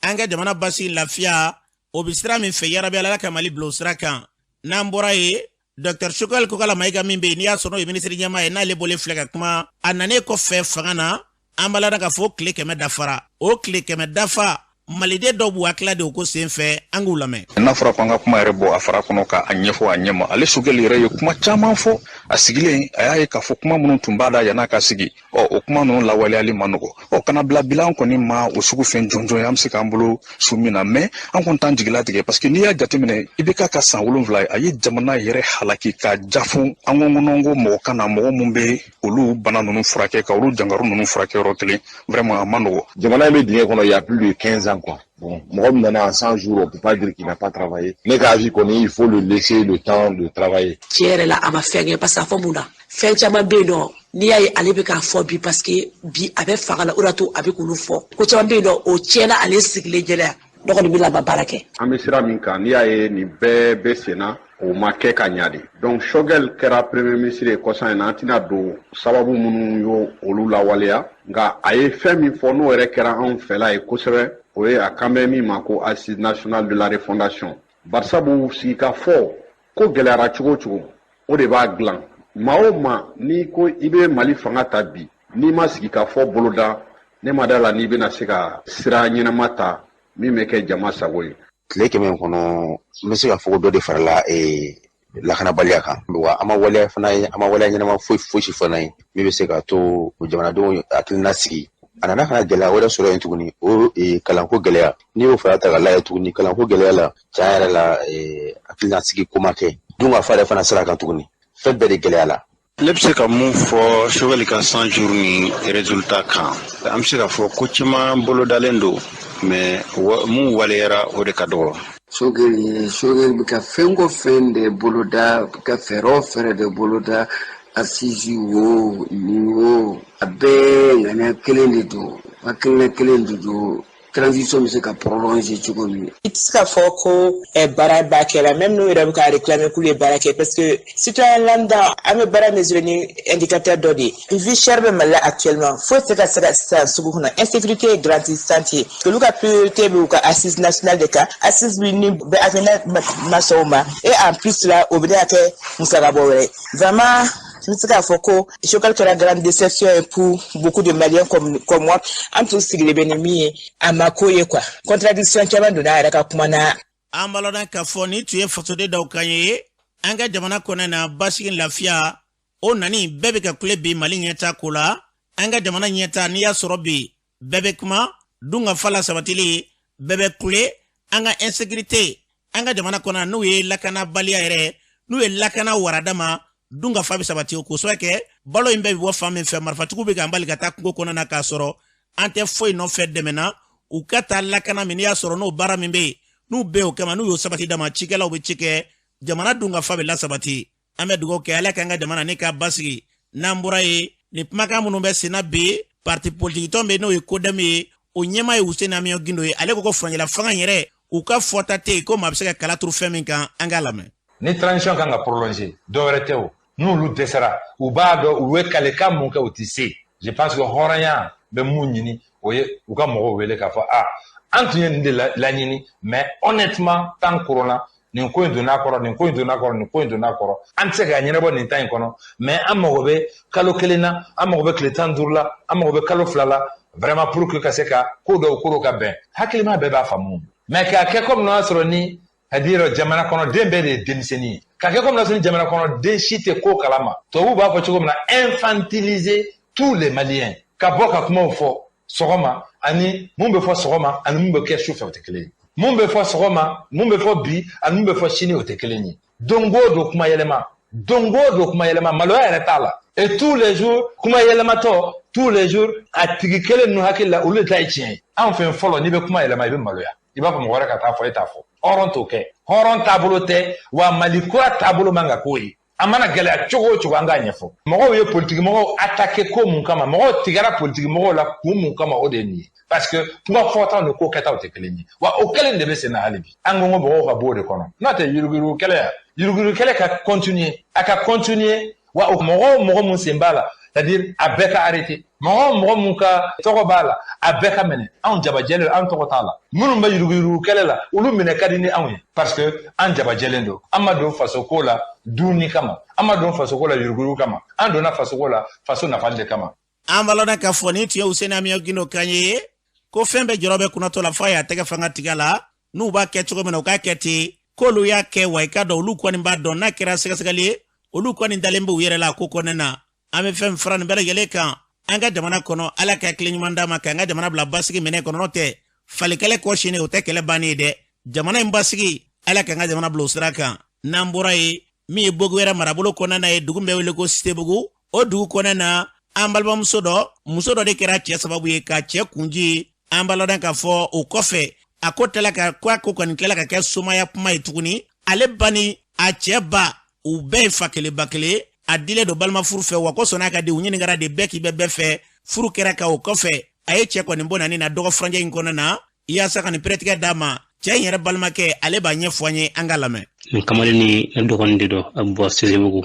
[SPEAKER 2] An ka jamana basigi, lafiya, o bɛ sira min fɛ, yarabi Ala ka Mali bila o sira kan. N'an bɔra yen, Dr Choguel Kokalla Maïga min bɛ yen, n'i y'a sɔrɔ n'o ye minisiri ɲɛmaa ye, n'ale bɔlen filɛ ka kuma, a nanen kɔfɛ fanga na, an b'a la k'a fɔ tile 100 dafara. O tile 100 dafa, maliden dɔw b'u hakilila de o ko sen fɛ. An k'u lamɛn.
[SPEAKER 7] N'a fɔra ko an ka kuma yɛrɛ bɔ a fara kɔnɔ k'a ɲɛfɔ a ɲɛ ma, ale Choguel yɛrɛ ye kuma caman fɔ. A sigilen, a y'a ye k'a fɔ kuma minnu tun b'a da yann'a ka sigi, ɔ o kuma ninnu lawaleyali ma nɔgɔ. Ɔ kana bila bilan kɔni ma o sugu fɛn jɔnjɔn ye, an bɛ se k'an bolo su min na, mais an kɔni t'an jigila tigɛ, parce que n'i y'a jateminɛ, i bɛ k'a ka san 7 ye, a ye jamana yɛrɛ halaki ka jafun. An ko kɔnɔ ko mɔgɔ ka na, mɔgɔ mun bɛ olu bana ninnu furakɛ, ka olu jangaru ninnu furakɛ yɔrɔ kelen, vraiment a ma nɔgɔ.
[SPEAKER 8] Jamana in bɛ dingɛ kɔnɔ il y a plus de 15 ans quoi. Bon, mɔgɔ min nana en 100 jours, on peut pas dire qu'il n'a pas travaillé. Ne ka avis kɔni, il faut le laisser le temps de travailler.
[SPEAKER 9] Tiɲɛ yɛrɛ la, a ma fɛn kɛ, parce que a fɔ mun na, fɛn caman bɛ yen nɔ, n'i y'a ye ale bɛ k'a fɔ bi, parce que bi a bɛ fanga la, o de y'a to a bɛ k'olu fɔ. Ko caman bɛ yen nɔ, o tiɲɛna ale sigilen ɲɛna yan. Ne kɔni bɛna ma baara kɛ.
[SPEAKER 10] An bɛ sira min kan, n'i y'a ye nin bɛɛ bɛ sen na, o ma kɛ ka ɲa de. Donc Choguel kɛra premier ministre ye kɔsa in na, an tɛna don sababu minnu y'o olu lawaleya, nka a ye fɛn min fɔ, n'o yɛrɛ kɛra anw fɛla ye kosɛbɛ, o ye a kan bɛ min ma ko assise nationale de la refondation. Barisabu sigikafɔ ko gɛlɛyara cogo o cogo, o de b'a dilan. Maa o maa n'i ko i bɛ Mali fanga ta bi, n'i ma sigikafɔ boloda, ne ma da la n'i bɛna se ka sira ɲɛnama ta min bɛ kɛ jama sago ye.
[SPEAKER 11] Tile 100 in kɔnɔ, n bɛ se k'a fɔ ko dɔ de farala lakanabaliya kan, wa an ma waleya fana ye, an ma waleya ɲɛnama foyi fosi fana ye min bɛ se k'a to jamanadenw hakilina sigi. A nana ka na gɛlɛya wɛrɛ sɔrɔ yen tuguni, o kalanko gɛlɛya. N'i y'o fara ta ka lajɛ tuguni, kalanko gɛlɛya la, tiɲɛ yɛrɛ la, hakilina sigi ko ma kɛ. Dun ka fa yɛrɛ fana sira kan tuguni, fɛn bɛɛ de gɛlɛya la.
[SPEAKER 12] Ne bɛ se ka mun fɔ Choguel ka 100 jours ni résultat kan? An bɛ se ka fɔ ko caman bolodalen don, mais mun waleyara, o de ka dɔgɔ.
[SPEAKER 13] Choguel ye, Choguel bɛ ka fɛn o fɛn de boloda, ka fɛɛrɛ o fɛɛrɛ de boloda, assise wo, nin wo, a bɛɛ ŋaniya kelen de don, hakilina kelen de don. Transition bɛ se ka prolonger cogo min.
[SPEAKER 14] I tɛ se k'a fɔ ko baara ba kɛra, même n'u yɛrɛ bɛ ka réclamer k'olu ye baara kɛ, parce que citoyen lambda, an bɛ baara mesurer ni indicateur dɔ de ye. Vie chère bɛ Mali la actuellement, foyi tɛ se ka se ka san sugu kɔnɔ, insécurité ye grandissante ye. Olu ka priorité bɛ u ka assise nationale de kan, assise bi ni bɛ hakilina ma sɔn o ma, et en plus là o bɛ ka kɛ musaka bɔ wɛrɛ. Vraiment, n bɛ se k'a fɔ ko Choguel kɛra grande déception ye pour beaucoup de Maliens comme moi. An tun sigilen bɛ ni min ye, a ma ko ye quoi. Contradiction caman donna a yɛrɛ ka kuma na.
[SPEAKER 2] An b'a lɔn k'a fɔ nin tun ye fasoden dɔw kan ye. An ka jamana kɔnɔ na, basigi, lafiya o nani, bɛɛ bɛ ka kule bi Mali ɲɛta ko la. An ka jamana ɲɛta, n'i y'a sɔrɔ bi bɛɛ bɛ kuma dun ka fa la sabatili, bɛɛ bɛ kule an ka insécurité an ka jamana kɔnɔ, n'u ye lakanabaliya yɛrɛ, n'u ye lakana warada ma, dun ka fa bɛ sabati. O kosɛbɛ kɛ balo in bɛɛ bɛ bɔ fan min fɛ, marifatigiw bɛ k'an bali ka taa kungo kɔnɔ na, k'a sɔrɔ an tɛ foyi nɔfɛ dɛmɛ na. U ka taa lakana min, n'i y'a sɔrɔ n'o baara min bɛ yen, n'u bɛɛ o kama, n'u y'o sabati d'a ma, cikɛlaw bɛ ci kɛ, jamana dun ka fa bɛ lasabati. An bɛ dugawu kɛ, Ala k'an ka jamana ne ka basigi. N'an bɔra yen, nin kumakan minnu bɛ senna bi, parti politique tɔn bɛ, n'o ye CODEM ye, o ɲɛmaa ye Useni Amiɔn Gindo ye. Ale ko ko furancɛla fanga yɛrɛ, u ka fɔta tɛ yen ko maa bɛ se ka kala turu fɛn min kan. An k'a lamɛn.
[SPEAKER 15] Ni transition kan ka prolonger, dɔwɛrɛ tɛ o. N'olu dɛsɛra, u b'a dɔn u ye kalekan mun kɛ, u tɛ se. Je pense que hɔrɔnya bɛ mun ɲini, o ye u ka mɔgɔw wele k'a fɔ: a an tun ye nin de laɲini, mais honnêtement, temps koronna, nin ko in donna kɔrɔ, nin ko in donna kɔrɔ, nin ko in donna kɔrɔ, an tɛ se ka ɲɛnabɔ nin ta in kɔnɔ, mais an mago bɛ kalo 1 na, an mago bɛ tile 15 la, an mago bɛ kalo 2 la, vraiment, pour que ka se ka ko dɔw ko dɔw ka bɛn. Hakilima bɛɛ b'a faamu. Mais k'a kɛ komi n'o y'a sɔrɔ ni, c'est à dire, jamana kɔnɔden bɛɛ de ye denmisɛnnin ye, k'a kɛ komi n'a sɔrɔ ni jamana kɔnɔden si tɛ ko kalama, tubabuw b'a fɔ cogo min na, infantiliser tous les Maliens, ka bɔ ka kumaw fɔ sɔgɔma, ani mun bɛ fɔ sɔgɔma ani mun bɛ kɛ su fɛ, o tɛ kelen ye. Mun bɛ fɔ sɔgɔma, mun bɛ fɔ bi ani mun bɛ fɔ sini, o tɛ kelen ye. Don o don kuma yɛlɛma, don o don kuma yɛlɛma, maloya yɛrɛ t'a la. Et tous les jours kuma yɛlɛmatɔ, tous les jours a tigi kelen ninnu hakili la, olu de ta ye tiɲɛ ye. Anw fɛ fɔlɔ, n'i bɛ kuma yɛlɛma, i bɛ maloya, i b'a fɔ mɔgɔ wɛrɛ ka taa fɔ, e t'a fɔ. Hɔrɔn t'o kɛ, hɔrɔn taabolo tɛ wa. Mali kura taabolo man ka k'o ye. A mana gɛlɛya cogo o cogo, an k'a ɲɛfɔ. Mɔgɔw ye politiki mɔgɔw attaqué ko mun kama, mɔgɔw tigɛra politiki mɔgɔw la kun mun kama, o de ye nin ye, parce que kuma fɔtaw ni ko kɛtaw tɛ kelen ye. Wa o kelen de bɛ sen na hali bi. An ko mɔgɔw ka bɔ o de kɔnɔ, n'o tɛ yuruguyurugu kɛlɛ ya, yuruguyurugu kɛlɛ ka continuer, a ka continuer. Wa o mɔgɔ o mɔgɔ mun sen b'a la, c'est à dire a bɛɛ ka arrêter. Mɔgɔ o mɔgɔ mun ka tɔgɔ b'a la, a bɛɛ ka minɛ. Anw jabajɛlen, an tɔgɔ t'a la. Minnu bɛ yuruguyurugu kɛlɛ la, olu minɛ ka di ni anw ye, parce que an jabajɛlen don. An ma don fasoko la dunni kama, an ma don fasoko la yuruguyurugu kama, an donna fasoko la faso nafali de kama.
[SPEAKER 2] An b'a lɔn k'a fɔ nin tun ye Useni Amiɔn Gindo kan ye, ko fɛn bɛɛ jɔrɔ bɛ kunnatɔ la f'a y'a tɛgɛ fanga tigɛ la. N'u b'a kɛ cogo min na, u k'a kɛ ten, k'olu y'a kɛ. Wa i ka dɔn, olu kɔni b'a dɔn n'a kɛra sɛgɛsɛgɛli ye, olu kɔni dalen b'u yɛrɛ la ko kɔnɛ na. An bɛ fɛn fara nin bɛɛ lajɛlen kan an ka jamana kɔnɔ, Ala ka hakili ɲuman d'a ma k'an ka jamana bila basigi minɛ kɔnɔ. N'o tɛ, falikɛlɛ kɔ sini, o tɛ kɛlɛ bannen ye dɛ. Jamana in basigi, Ala k'an ka jamana bila o sira kan. N'an bɔra yen, min ye Bogu yɛrɛ marabolo kɔnɔna na ye, dugu min bɛ wele ko Sebugu, o dugu kɔnɔna na, an balimamuso dɔ, muso dɔ de kɛra cɛ sababu ye ka cɛ kunji. An b'a lɔn k'a fɔ o kɔfɛ, a ko tilala ka ko a ko kɔni tilala ka kɛ somaya kuma ye tuguni. Ale ba ni a cɛ ba, u bɛɛ ye fa kelen ba kelen, a dilen don balima furu fɛ. Wa ko sɔnna ka di, u ɲininkara de bɛɛ k'i bɛ bɛɛ fɛ, furu kɛra ka o kɔfɛ, a ye cɛ kɔni bɔ nani na dɔgɔ furancɛ in kɔnɔna na, yaasa ka nin pɛrɛtigɛ d'a ma. Cɛ in yɛrɛ balimakɛ, ale b'a ɲɛfɔ an ye, an ka lamɛn.
[SPEAKER 16] Nin kamalennin, ne dɔgɔnin de don, a bɛ bɔ Sesebugu.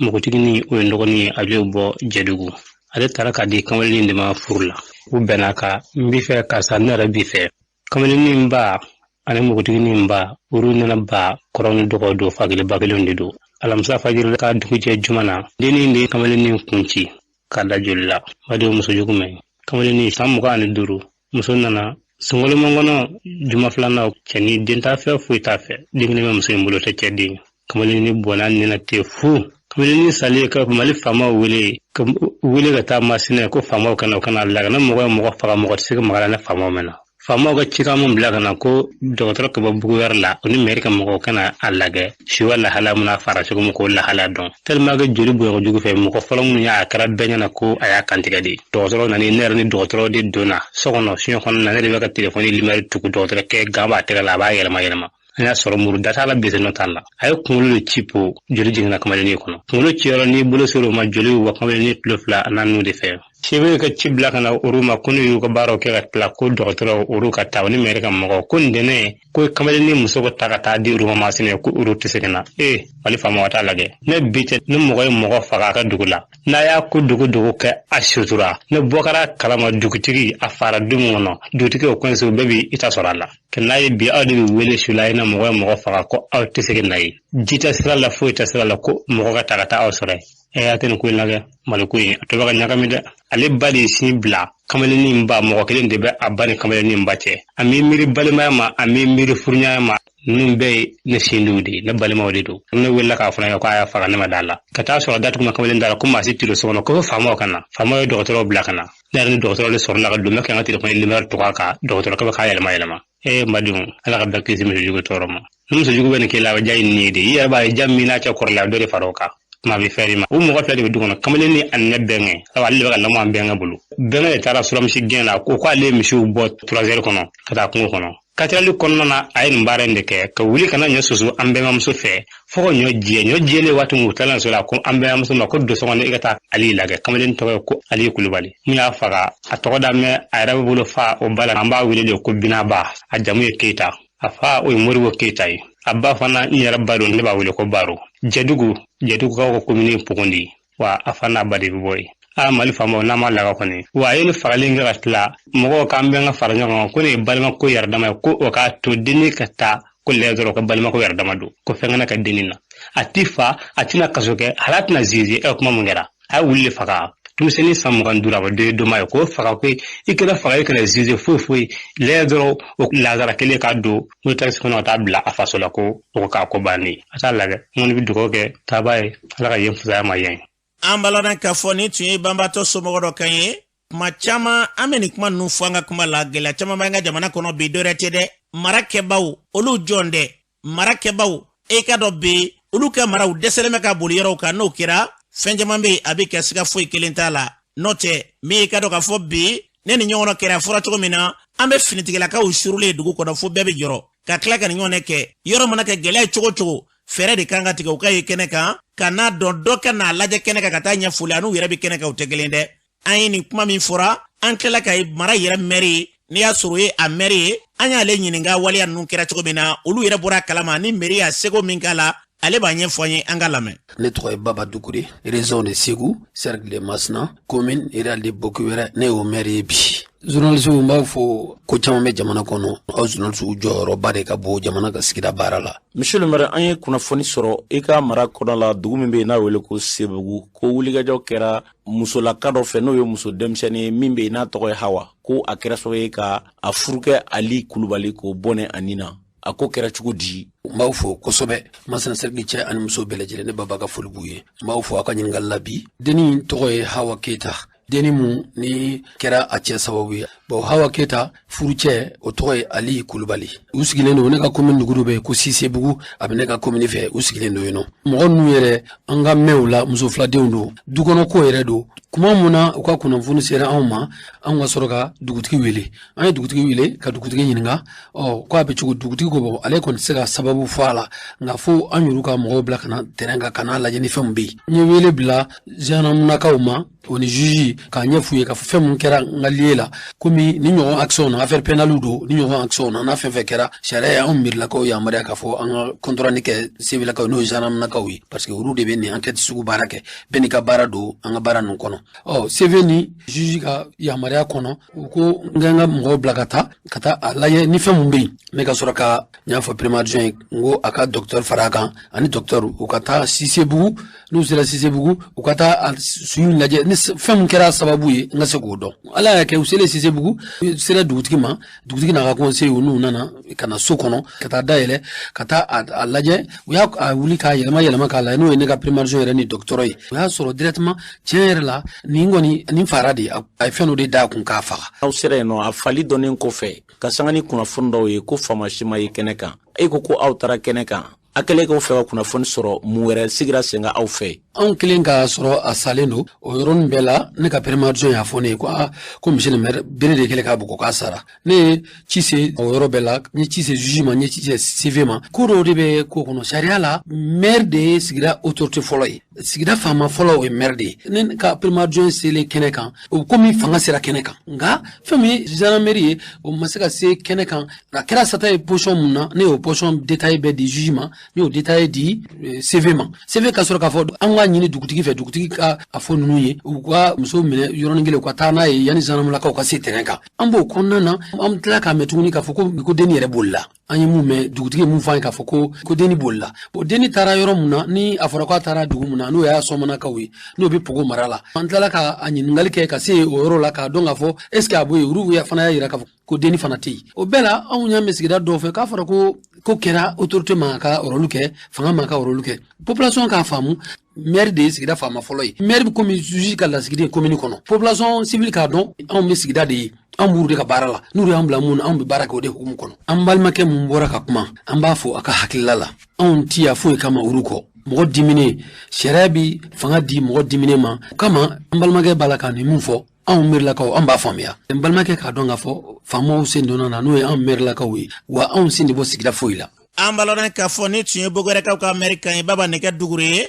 [SPEAKER 16] Npogotiginin, o ye n dɔgɔnin ye, a bɛ bɔ Jɛdugu. Ale taara k'a di kamalennin de ma furu la. U bɛnna kan, n b'i fɛ karisa, ne yɛrɛ b'i fɛ. Kamalennin ba ani npogotiginin ba, olu nana ba kɔrɔ ni dɔgɔ don, fa kelen ba kelen de don. Alamisa fajiri ka dugu jɛ juma na, dennin de kamalennin kun ci k'a da joli la. Badenw, muso jugu mɛn. Kamalennin san 25, muso nana sunkalo kɔnɔ juma filanan, cɛ ni den t'a fɛ, foyi t'a fɛ. Den kelen bɛ muso in bolo, tɛ cɛ den. Kamalennin bɔnna nina ten fu. Kamalennin salen, ka Mali faamaw wele, ka wele ka taa Masina, ko faamaw kana, u kana lagana. Mɔgɔ ye mɔgɔ faga, mɔgɔ tɛ se ka maga la. Ne faamaw mɛnna, faamaw ka cikan mun bila ka na, ko dɔgɔtɔrɔ ka bɔ bugu wɛrɛ la, o ni mɛri ka mɔgɔw kana a lagɛ siwa lahala mun, a fara cogo min, k'o lahala dɔn. Tellement que joli bonya kojugu fɛ, mɔgɔ fɔlɔ minnu y'a kɛra bɛɛ ɲɛna ko a y'a kantigɛ de. Dɔgɔtɔrɔ nani, ne yɛrɛ ni dɔgɔtɔrɔ de donna so kɔnɔ, fiɲɛ kɔnɔ na, ne de bɛ ka telefɔni limɛri tugu. Dɔgɔtɔrɔkɛ gan b'a tɛgɛ la, a b'a yɛlɛma yɛlɛma. An y'a sɔrɔ muru da t'a la, bese nɔ t'a la. A ye kunkolo de ci po, joli jiginna kamalennin kɔnɔ. Kunkolo ciyɔrɔ, n'i bolo ser'o ma, joli bɛ bɔ kamalennin tulo fila n'a nun de fɛ. Sebe ka ci bila ka na olu ma ko n'u y'u ka baaraw kɛ ka tila ko dɔgɔtɔrɔ olu ka taa ni mɛri ka mɔgɔw ko ntɛnɛn ko kamalennin muso ko ta ka taa di olu ma Masina ko olu tɛ se ka na. Ee Mali faamaw t'a lajɛ ne bi tɛ ni mɔgɔ ye mɔgɔ faga a ka dugu la n'a y'a ko dogo dogo kɛ a sutura ne bɔ kɛra kalama dugutigi a fara du min kɔnɔ dugutigi o kɔnse bɛɛ bi i ta sɔrɔ a la ka n'a ye bi aw de bɛ wele su la i na mɔgɔ ye mɔgɔ faga ko aw tɛ se ka na ye ji tɛ sira la foyi tɛ sira la ko mɔgɔ ka ta ka taa aw sɔrɔ yen. E y'a tɛ nin ko in lajɛ Mali ko in a tɔ bɛ ka ɲagami dɛ. Ale ba de ye sin bila kamalennin ba mɔgɔ kelen de bɛ a ba ni kamalennin ba cɛ. A m'i miiri balimaya ma a m'i miiri furuɲɔgɔnya ma ninnu bɛɛ ye ne sindiw de ye ne balimaw de don. Ne wulila k'a fɔ ne ye ko a y'a faga ne ma d'a la. Ka taa sɔrɔ datugu ma kamalen da la ko maa si tɛ don so kɔnɔ ko fo faamaw ka na. Faamaw ye dɔgɔtɔrɔw bila ka na. Ne yɛrɛ ni dɔgɔtɔrɔ de sɔrɔla ka don ne kɛ n ka telefɔni nimɛrɔ tɔgɔ kan dɔgɔtɔrɔkɛ bɛ k'a yɛlɛma yɛlɛma. Ee n badenw ala ka bɛɛ kisi muso jugu tɔɔrɔ ma. Ni muso jugu bɛ nin k'i la a bɛ diya i ni de ye. I yɛrɛ b'a ye ja min n'a cɛ kɔrɔla a bɛ dɔ de fara o kan. Tuma bɛ fɛn ma. U mɔgɔ fila de bɛ du kɔnɔ kamalen ni ani ne bɛnkɛ. Sabu ale de bɛ ka lamɔ an bɛnkɛ bolo. Bɛnkɛ de taara suramisi gɛn na ko k'ale ye misiw bɔ 3 heures kɔnɔ ka taa kungo kɔnɔ. 4 heures kɔnɔna na a ye nin baara in de kɛ ka wuli ka na ɲɔ susu an bɛnbamuso fɛ fo ka ɲɔ jɛ. Ɲɔ jɛlen waati min u tilala so la ko an bɛnbamuso ma ko don so kɔnɔ i ka taa Ali lajɛ. Kamalen tɔgɔ ye ko Ali Kulubali. Min y'a faga a tɔgɔ da mɛn a yɛrɛ bolo fa o ba la an b'a wele de ko Binaba. A jamu ye Keyita. A fa o ye Moribo Keyita ye. A ba fana n yɛrɛ ba don ne b'a wele ko Baro. Jɛdugu Jɛdugukaw ka komini ye Pogondi ye. Wa a fa n'a ba de bɛ bɔ yen. A Mali faamaw n'a ma laga kɔni. Wa a ye nin fagali in kɛ ka tila mɔgɔw k'an bɛn ka fara ɲɔgɔn kan ko nin ye balimako yɛrɛ dama ye ko o k'a to denni ka taa ko lɛ dɔrɔn ka balimako yɛrɛ dama don ko fɛn kana kɛ denni na. A ti fa a tɛna kaso kɛ hali a tɛna zizi ɛ kuma mun kɛra a ye wuli de faga denmisɛnnin san 25 a bɛ dɔ ye doma ye k'o faga ko i kɛra faga i kana zizi foyi foyi lɛ dɔrɔn o lazara kelen k'a don n'o takisi kɔnɔ ka taa bila a faso la ko o k'a ko bannen a t'a lajɛ n kɔni bɛ dugawu kɛ taaba ye ala ka yen fisaya ma yen.
[SPEAKER 2] An b'a ladɔn k'a fɔ nin tun ye banbaatɔ somɔgɔ dɔ kan ye. Kuma caman an bɛ nin kuma ninnu fɔ an ka kuma la gɛlɛya caman b'an ka jamana kɔnɔ bi dɔwɛrɛ tɛ dɛ marakɛbaw olu jɔn dɛ marakɛbaw e ka dɔ bɛ olu ka maraw dɛsɛlen bɛ ka boli yɔrɔw kan n'o kɛra fɛn caman bɛ yen a bɛ kɛ siga foyi kelen t'a la n'o tɛ min ye ka dɔn k'a fɔ bi ne ni ɲɔgɔn kɛra fɔra cogo min na an bɛ finitigilakaw surulen dugu kɔnɔ fo bɛɛ bɛ jɔrɔ ka tila ka nin ɲɔgɔn kɛ yɔrɔ mana kɛ gɛlɛya ye cogo o cogo fɛɛrɛ de kan ka tigɛ u ka ye kɛnɛ kan ka n'a dɔn dɔ ka n'a lajɛ kɛnɛ kan ka taa ɲɛfɔli an'u yɛrɛ bɛ kɛnɛ kan u tɛ kelen dɛ an ye nin kuma min fɔra an tilala ka mara yɛrɛ mɛri ye n'i y'a sɔrɔ o ye a mɛri ye an y'ale ɲininka waleya ninnu kɛra cogo min na olu yɛrɛ bɔra a kalama ni mɛri y'a seko min k'a la ale b'a ɲɛfɔ an ye an ka lamɛn.
[SPEAKER 13] Ne tɔgɔ ye Baba Dukure, région de Segu, cercle de Masina, commune rurale de Bokiwɛrɛ, ne y'o maire ye bi. Journaliste n b'a fɔ ko caman bɛ jamana kɔnɔ, aw journaliste jɔyɔrɔba de ka bon jamana ka sigida baara la.
[SPEAKER 4] Monsieur le maire, an ye kunnafoni sɔrɔ i ka mara kɔnɔ la dugu min bɛ yen n'a wele ko Sebugu, ko wulikajɔ kɛra musolaka dɔ fɛ n'o ye muso denmisɛnnin ye min bɛ yen n'a tɔgɔ ye Hawa, ko a kɛra sababu ye ka a furukɛ Ali Kulubali k'o bɔnɛ a ni na. A ko kɛra cogo di?
[SPEAKER 13] N b'aw fo kosɛbɛ Masina cercle cɛ ani muso bɛɛ lajɛlen, ne Baba ka foli b'u ye. N b'aw fo aw ka ɲininkali la bi. Dennin tɔgɔ ye Hawa Keyita. Dennin mun ni kɛra a cɛ sababu ye. Bon, Hawa Keyita furucɛ o tɔgɔ ye Ali Kulubali. U sigilen don ne ka commune dugu dɔ bɛ yen ko Sisebugu, a bɛ ne ka commune fɛ, u sigilen don yen nɔ. Mɔgɔ ninnu yɛrɛ an ka mɛnw la muso filadenw don, dukɔnɔ ko yɛrɛ don. Kuma mun na u ka kunnafoni sera anw ma, anw ka sɔrɔ ka dugutigi wele. An ye dugutigi wele ka dugutigi ɲininka, ɔ ko a bɛ cogo. Dugutigi ko bɔn ale kɔni tɛ se ka sababu fɔ a la, nka fo an yɛrɛ ka mɔgɔw bila ka na terrain kan ka n'a lajɛ ni fɛn min bɛ yen. N ye wele bila gendarmenakaw ma o ni juge k'a ɲɛf'u ye k'a fɔ fɛn mun kɛra n ka lieu la, komi ni ɲɔgɔn action na affaire pénale don, ni ɲɔgɔn action na n'a fɛn fɛn kɛra sariya ye anw miirilakaw yamaruya k'a fɔ an ka compte rendu kɛ civilakaw n'o ye gendarmenakaw ye, parce que olu de bɛ nin enquête sugu baara kɛ, bɛɛ n'i ka baara don an ka baara ninnu kɔnɔ. Ɔ CV ni juge ka yamaruya kɔnɔ, u ko n ka n ka mɔgɔw bila ka taa a lajɛ ni fɛn mun bɛ yen. Ne ka sɔrɔ ka n y'a fɔ premier adjoint ye, n ko a ka docteur fara a kan ani docteur u ka taa Sisebugu. N'u sera Sisebugu, u ka taa su in lajɛ ni fɛn mun kɛra sababu ye, n ka se k'o dɔn. Ala y'a kɛ u selen Sisebugu, u sera dugutigi ma, dugutigi n'a ka conseil n'u nana ka na so kɔnɔ ka taa dayɛlɛ ka taa a lajɛ. U y'a wuli k'a yɛlɛma yɛlɛma k'a lajɛ, n'o ye ne ka premier adjoint yɛrɛ ni docteur ye. O y'a sɔrɔ directement tiɲɛ yɛrɛ la nin kɔni nin fara de a ye fɛn dɔ de d'a kun k'a faga.
[SPEAKER 4] Aw sera yen nɔ a fali dɔnnen kɔfɛ ka sanga ni kunnafoni dɔw ye ko faama si ma ye kɛnɛ kan, e ko ko aw taara kɛnɛ kan. A kɛlen k'aw fɛ ka kunnafoni sɔrɔ, mun wɛrɛ sigira sen kan aw fɛ?
[SPEAKER 13] Anw kelen k'a sɔrɔ a salen don, o yɔrɔnin bɛɛ la, ne ka premier adjoint y'a fɔ ne ye ko aa, ko monsieur le maire, bere de kɛlen k'a bugɔ k'a sara. Ne ye ci se o yɔrɔ bɛɛ la, n ye ci se juge ma, n ye ci se CV ma. Ko dɔw de bɛ ko kɔnɔ, sariya la, maire de ye sigida autorité fɔlɔ ye, sigida faama fɔlɔ o ye maire de ye. Ne ka premier adjoint selen kɛnɛ kan, o komi fanga sera kɛnɛ kan, nka fɛn min ye gendarmerie ye, o ma se ka se kɛnɛ kan. A kɛra sata ye position mun na, ne y'o position détail bɛɛ di juge ma, n y'o détail di CV ma. CV ka sɔrɔ k'a fɔ an k'a ɲini dugutigi fɛ, dugutigi ka a fɔ ninnu ye, u ka muso minɛ yɔrɔnin kelen, u ka taa n'a ye yanni gendarmelakaw ka se terrain kan. An b'o kɔnɔna na, an tila k'a mɛn tuguni k'a fɔ ko denni yɛrɛ bolila. An ye mun mɛn, dugutigi ye mun fɔ an ye, k'a fɔ ko denni bolila. Bon, denni taara yɔrɔ mun na, ni a fɔra k'a taara dugu mun na, n'o y'a sɔmɔnakaw ye, n'o bɛ Pogo mara la, an tilala ka a ɲininkali kɛ ka se o yɔrɔ la k'a dɔn k'a fɔ est ce que a bɔ yen. Olu fana y'a yira k'a fɔ ko denni fana tɛ yen. O bɛɛ la, anw y'a mɛn sigida dɔw fɛ k'a fɔra ko kɛra autorité ma ka rôle kɛ, fanga ma ka rôle kɛ. Population k'a faamu, maire de ye sigida faama fɔlɔ ye. Maire bɛ komi juge ka lasigiden commune kɔnɔ. Population civile k'a dɔn, anw bɛ sigida de ye, anw b'u de ka baara la, n'u y'an bila mun na, anw bɛ baara kɛ o de hukumu kɔnɔ. An balimakɛ mun bɔra ka kuma, an b'a fɔ a ka hakilila la, anw ti ya foyi kama olu kɔ. Mɔgɔ diminen, sariya bi fanga di mɔgɔ diminen ma. O kama, an balimakɛ b'a la ka nin mun fɔ, anw mɛrilakaw, an b'a faamuya. N balimakɛ k'a dɔn k'a fɔ faamaw sen donna na, n'o ye anw mɛrilakaw ye, wa anw sen de bɔ sigida foyi la.
[SPEAKER 2] An b'a lɔn k'a fɔ ni tun ye Bogɛrɛkaw ka mɛri kan ye, Baba Nɛgɛ Dugure ye,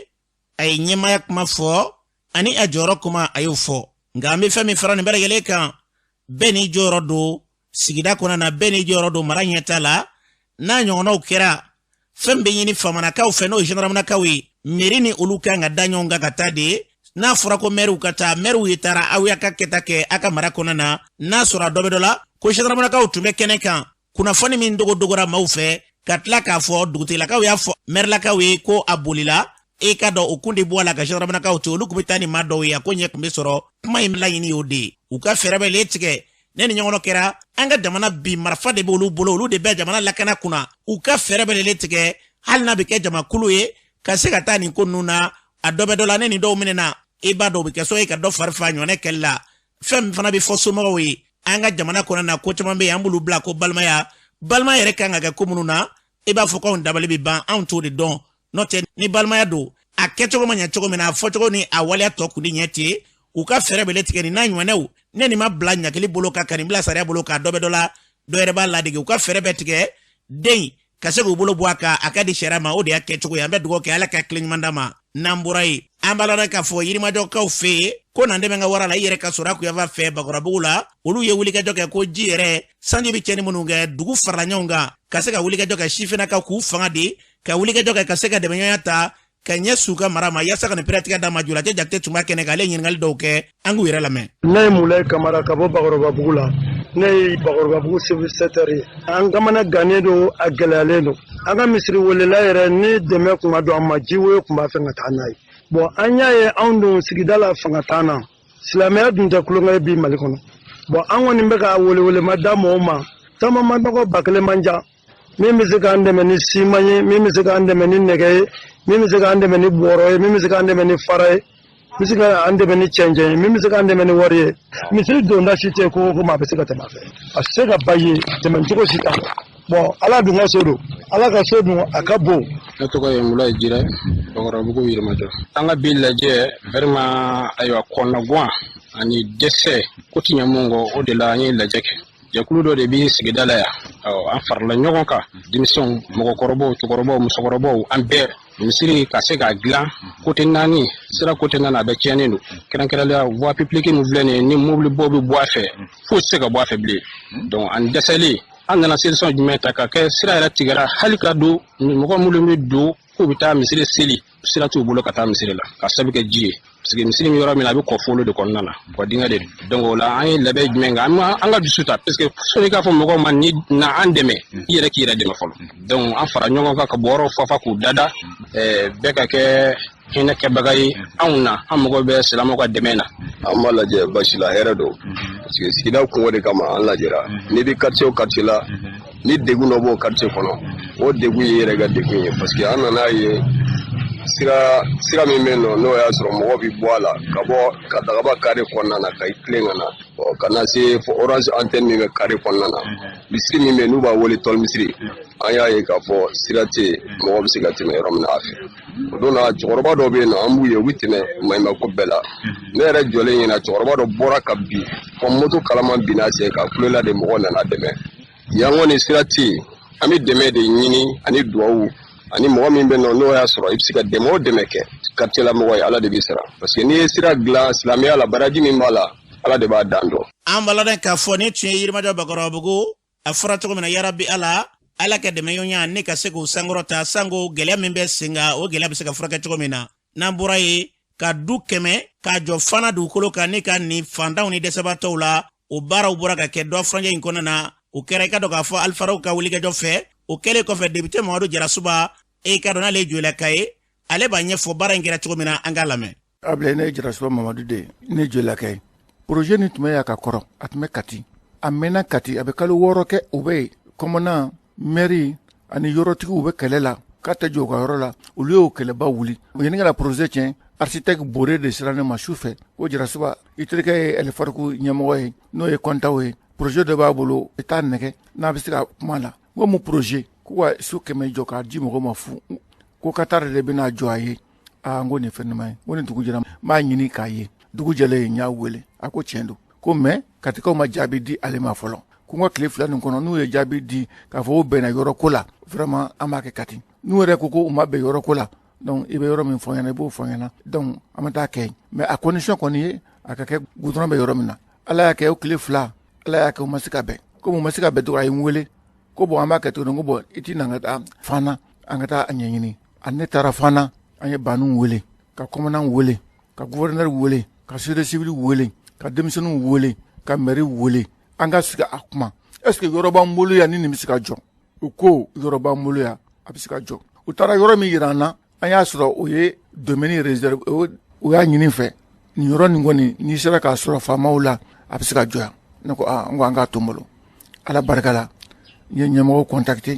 [SPEAKER 2] a ye ɲɛmaaya kuma fɔ ani a jɔyɔrɔ kuma, a y'o fɔ. Nka an bɛ fɛn min fara nin bɛɛ lajɛlen kan, bɛɛ n'i jɔyɔrɔ don sigida kɔnɔna na, bɛɛ n'i jɔyɔrɔ don mara ɲɛta la. N'a ɲɔgɔnnaw kɛra, fɛn bɛ ɲini famanakaw fɛ, n'o ye gendarmenakaw ye, mairie ni olu kan ka da ɲɔgɔn kan ka taa de. N'a fɔra ko mɛriw ka taa, mɛriw ye taara, aw y'a ka kɛta kɛ a ka mara kɔnɔna na. N'a sɔrɔ a dɔ bɛ dɔ la ko gendarmenakaw tun bɛ kɛnɛ kan, kunnafoni min dogodogora maaw fɛ, ka tila k'a fɔ dugutigilakaw y'a fɔ mɛrilakaw ye ko a bolila, e ka dɔn o kun de bɔ a la ka gendarmenakaw to, olu tun bɛ taa ni maa dɔw ye, a ko ɲɛ tun bɛ sɔrɔ. Kuma in laɲini y'o de ye, u ka fɛɛrɛ bɛ tigɛ. Ne ni ɲɔgɔn kɛra, an ka jamana bi marifa de b'olu bolo, olu de bɛ jamana lakana kunna, u ka fɛɛrɛ bɛ tigɛ, hali n'a bɛ kɛ jamakulu ye ka se ka taa nin ko ninnu na. A dɔ bɛ dɔ la, ne ni dɔw minɛna, i b'a dɔn o bɛ kɛ so ye ka dɔ fari fa ɲɔnɛ kɛli la. Fɛn min fana bɛ fɔ somɔgɔw ye, an ka jamana kɔnɔna na, ko caman bɛ yen, an b'olu bila ko balimaya. Balimaya yɛrɛ kan ka kɛ ko minnu na, i b'a fɔ k'anw dabali bɛ ban, anw t'o de dɔn. N'o tɛ, ni balimaya don, a kɛcogo ma ɲɛ cogo min na, a fɔcogo ni a waleya tɔ kun di ɲɛ ten. U ka fɛɛrɛ bɛlɛ tigɛ ni n'a ɲɔgɔnnaw, ne nin ma bila ɲakili bolo kan, ka nin bila sariya bolo kan, dɔ bɛ dɔ la, dɔ yɛrɛ b'a ladege. U ka fɛɛrɛ bɛɛ tigɛ den ka se k'u bolo bɔ a kan, a ka di sariya ma, o de y'a kɛcogo ye. An bɛ dugawu kɛ, Ala ka tile ɲuman d'a ma. N'an bɔra yen, an b'a lɔn k'a fɔ Yirimajɔkaw fɛ yen ko na dɛmɛ ka wara la i yɛrɛ ka sɔrɔ a kuyafa fɛ Bakɔrɔbugu la, olu ye wulikajɔ kɛ ko ji yɛrɛ sanji bɛ tiɲɛni minnu kɛ, dugu farala ɲɔgɔn kan ka se ka wulikajɔ kɛ, sifinnakaw k'u fanga di ka wulikajɔ kɛ ka se ka dɛmɛɲɔgɔnya ta ka ɲɛ s'u ka mara ma, yaasa ka nin pɛrɛtigɛ d'a ma. Julajɛ Jakite tun b'a kɛnɛ kan, ale ye ɲininkali dɔw kɛ, an k'u yɛrɛ lamɛn.
[SPEAKER 17] Ne ye Mulayi Kamara ka bɔ Bakɔrɔbabugu la. Ne ye Bakɔrɔbabugu secteur ye. An kamana gannen don, a gɛlɛyalen don. An ka misiri welela yɛrɛ, ni dɛmɛ kun ma don an ma, jiwoyo kun b'a fɛ ka taa n'a ye. Bon, an y'a ye anw dun sigida la, fanga t'an na, silamɛya dun tɛ tulonkɛ ye bi Mali kɔnɔ. Bon, an kɔni bɛ ka welewelema da mɔgɔw ma, taama man nɔgɔ, ba kelen man ca, min bɛ se k'an dɛmɛ ni siman ye, min bɛ se k'an dɛmɛ ni nɛgɛ ye, min bɛ se k'an dɛmɛ ni bɔrɔ ye, min bɛ se k'an dɛmɛ ni fara ye, min bɛ se k'an dɛmɛ ni cɛncɛn ye, min bɛ se k'an dɛmɛ ni wari ye. Misiri donda si tɛ ko ko maa bɛ se ka tɛmɛ a fɛ, a tɛ se ka ba ye, tɛmɛ cogo si t'a la. Bon, Ala dun ka so don, Ala ka so dun a ka bon.
[SPEAKER 18] Ne tɔgɔ ye Mulayi Jirɛ, Bakɔrɔbugu Yirimajɔ. An ka bi lajɛ vraiment, ayiwa, kɔnɔguwan ani dɛsɛ ko ti ɲɛ mun kɔ, o de la an ye lajɛ kɛ. Jɛkulu dɔ de bɛ sigida la yan, an farala ɲɔgɔn kan, denmisɛnw, mɔgɔkɔrɔbaw, cɛkɔrɔbaw, musokɔrɔbaw, an bɛɛ, misiri ka se k'a dilan côté naani, sira côté naani a bɛɛ tiɲɛnen don. Kɛrɛnkɛrɛnnenya voie publique min filɛ nin ye, ni mobilibaw bɛ bɔ a fɛ, foyi tɛ se ka bɔ a fɛ bilen. Donc an dɛsɛlen, an nana solution jumɛn ta ka kɛ? Sira yɛrɛ tigɛra, hali ka don mɔgɔ minnu bɛ don k'u bɛ taa misiri seli, sira t'u bolo ka taa misiri la ka sabu kɛ ji ye, parce que misiri min yɔrɔ min na, a bɛ kɔfolo de kɔnɔna na, kɔ dingɛ de. Donc o la, an ye labɛn jumɛn kɛ? An ka dusu ta, parce que sɔnni k'a fɔ mɔgɔw ma ni na an dɛmɛ, i yɛrɛ k'i yɛrɛ dɛmɛ fɔlɔ. Donc an fara ɲɔgɔn kan ka bɔrɔw fafa k'u dada, bɛɛ ka kɛ hinɛ kɛbaga ye anw na, an mago bɛ silamɛw ka dɛmɛ na.
[SPEAKER 19] An b'a lajɛ basi la, hɛrɛ don, parce que sigida kungo de kama an lajɛra. N'i bɛ quartier o quartier la, ni degun dɔ b'o quartier kɔnɔ, o degun ye yɛrɛ ka degun ye, parce que an nana ye Sira sira min bɛ yen nɔ, n'o y'a sɔrɔ mɔgɔ bɛ bɔ a la ka bɔ ka dagaba kare kɔnɔna na ka i tilen ka na, ka na se fo orange antenne min bɛ kare kɔnɔna na, misiri min bɛ yen n'u b'a wele tɔli misiri, an y'a ye k'a fɔ sira tɛ yen mɔgɔ bɛ se ka tɛmɛ yɔrɔ min na a fɛ. O don na, cɛkɔrɔba dɔw bɛ yen nɔ, an b'u ye, u bɛ tɛmɛ maɲumanko bɛɛ la. Ne yɛrɛ jɔlen ɲɛna, cɛkɔrɔba dɔ bɔra ka bin fɔ moto kalaman binna a sen kan, kulela de, mɔgɔ nana dɛmɛ. Yan kɔni sira tɛ yen. An bɛ dɛmɛ de ɲini ani duwawu, ani mɔgɔ min bɛ nɔ n'o y'a sɔrɔ i bɛ se ka dɛmɛ o dɛmɛ kɛ quartier la mɔgɔ ye, Ala de b'i sara, parce que n'i ye sira dilan silamɛya la, baraji min b'a la, Ala de b'a dan dɔn.
[SPEAKER 2] An b'a ladɔn k'a fɔ nin tun ye Yirimajɔ Bakɔrɔbabugu. A fɔra cogo min na, yarabi Ala, Ala ka dɛmɛɲɔgɔnya ne ka se k'o sankɔrɔta, sanko gɛlɛya min bɛ sen kan, o gɛlɛya bɛ se ka furakɛ cogo min na. N'an bɔra yen, ka du 100 k'a jɔ Fana dugukolo kan ne ka nin fantanw ni dɛsɛbaatɔw la, o baaraw bɔra ka kɛ dɔ furancɛ in kɔnɔna na. O kɛra, i ka dɔn k'a fɔ, Alifaraw ka wulikajɔ fɛ. O kɛlen kɔfɛ, depite Mamadu Jarasuba, e ka dɔn n'ale ye Joyilaka ye, ale b'a ɲɛfɔ baara in kɛra cogo min na, an k'a lamɛn.
[SPEAKER 20] Ablaye, ne ye Jarasuba Mamadu de ye, ne Joyilaka ye. Projet nin tun bɛ yan ka kɔrɔ, a tun bɛ Kati, a mɛnna Kati, a bɛ kalo 6 kɛ. U bɛ yen, commandant, mairie ani yɔrɔtigiw bɛ kɛlɛ la k'a tɛ jɔ u ka yɔrɔ la. Olu y'o kɛlɛba wuli yanni ka na projet tiɲɛ. Architecte Bore de sera ne ma su fɛ ko Jarasuba, i terikɛ ye Ɛlifariku ɲɛmɔgɔ ye, n'o ye kɔntaw ye, projet dɔ b'a bolo, i t'a nɛgɛ n'a bɛ se ka kuma la. N ko mun projet? Ko ka so 100 jɔ k'a di mɔgɔw ma fu, ko Qatar de bɛna jɔ a ye. Aa, n ko nin fɛn ɲuman ye. N ko ni dugu jɛra, n b'a ɲini k'a ye. Dugu jɛlen, n y'a wele, a ko tiɲɛ don, ko mais Katikaw ma jaabi di ale ma fɔlɔ, ko n ka tile 2 nin kɔnɔ, n'u ye jaabi di k'a fɔ u bɛnna yɔrɔ ko la, vraiment an b'a kɛ Kati. N'u yɛrɛ ko ko u ma bɛn yɔrɔ ko la, donc i bɛ yɔrɔ min fɔ n ɲɛna, i b'o fɔ n ɲɛna, donc an bɛ taa kɛ yen. Mais a condition kɔni ye a ka kɛ goudron bɛ yɔrɔ min na. Ala y'a kɛ, o tile 2, Ala y'a kɛ u ma se ka bɛn. Komi u ma se ka bɛn dɔrɔn, a ye n wele ko bon, an b'a kɛ cogo di? N ko bon, i ti na an ka taa Fana, an ka taa a ɲɛɲini. A ne taara Fana, an ye Banuw wele, ka commandant wele, ka gouverneur wele, ka société civile wele, ka denmisɛnninw wele, ka maire wele, an ka sigi a kuma: est ce que yɔrɔ b'an bolo yan ni nin bɛ se ka jɔ? U ko yɔrɔ b'an bolo yan, a bɛ se ka jɔ. U taara yɔrɔ min yira an na, an y'a sɔrɔ o ye domaine réservé. U y'a ɲini fɛ, nin yɔrɔ nin kɔni, n'i sera k'a sɔrɔ faamaw la, a bɛ se ka jɔ yan. Ne ko aa, n ko an k'a to n bolo. Ala barika la, n ye ɲɛmɔgɔw contacter,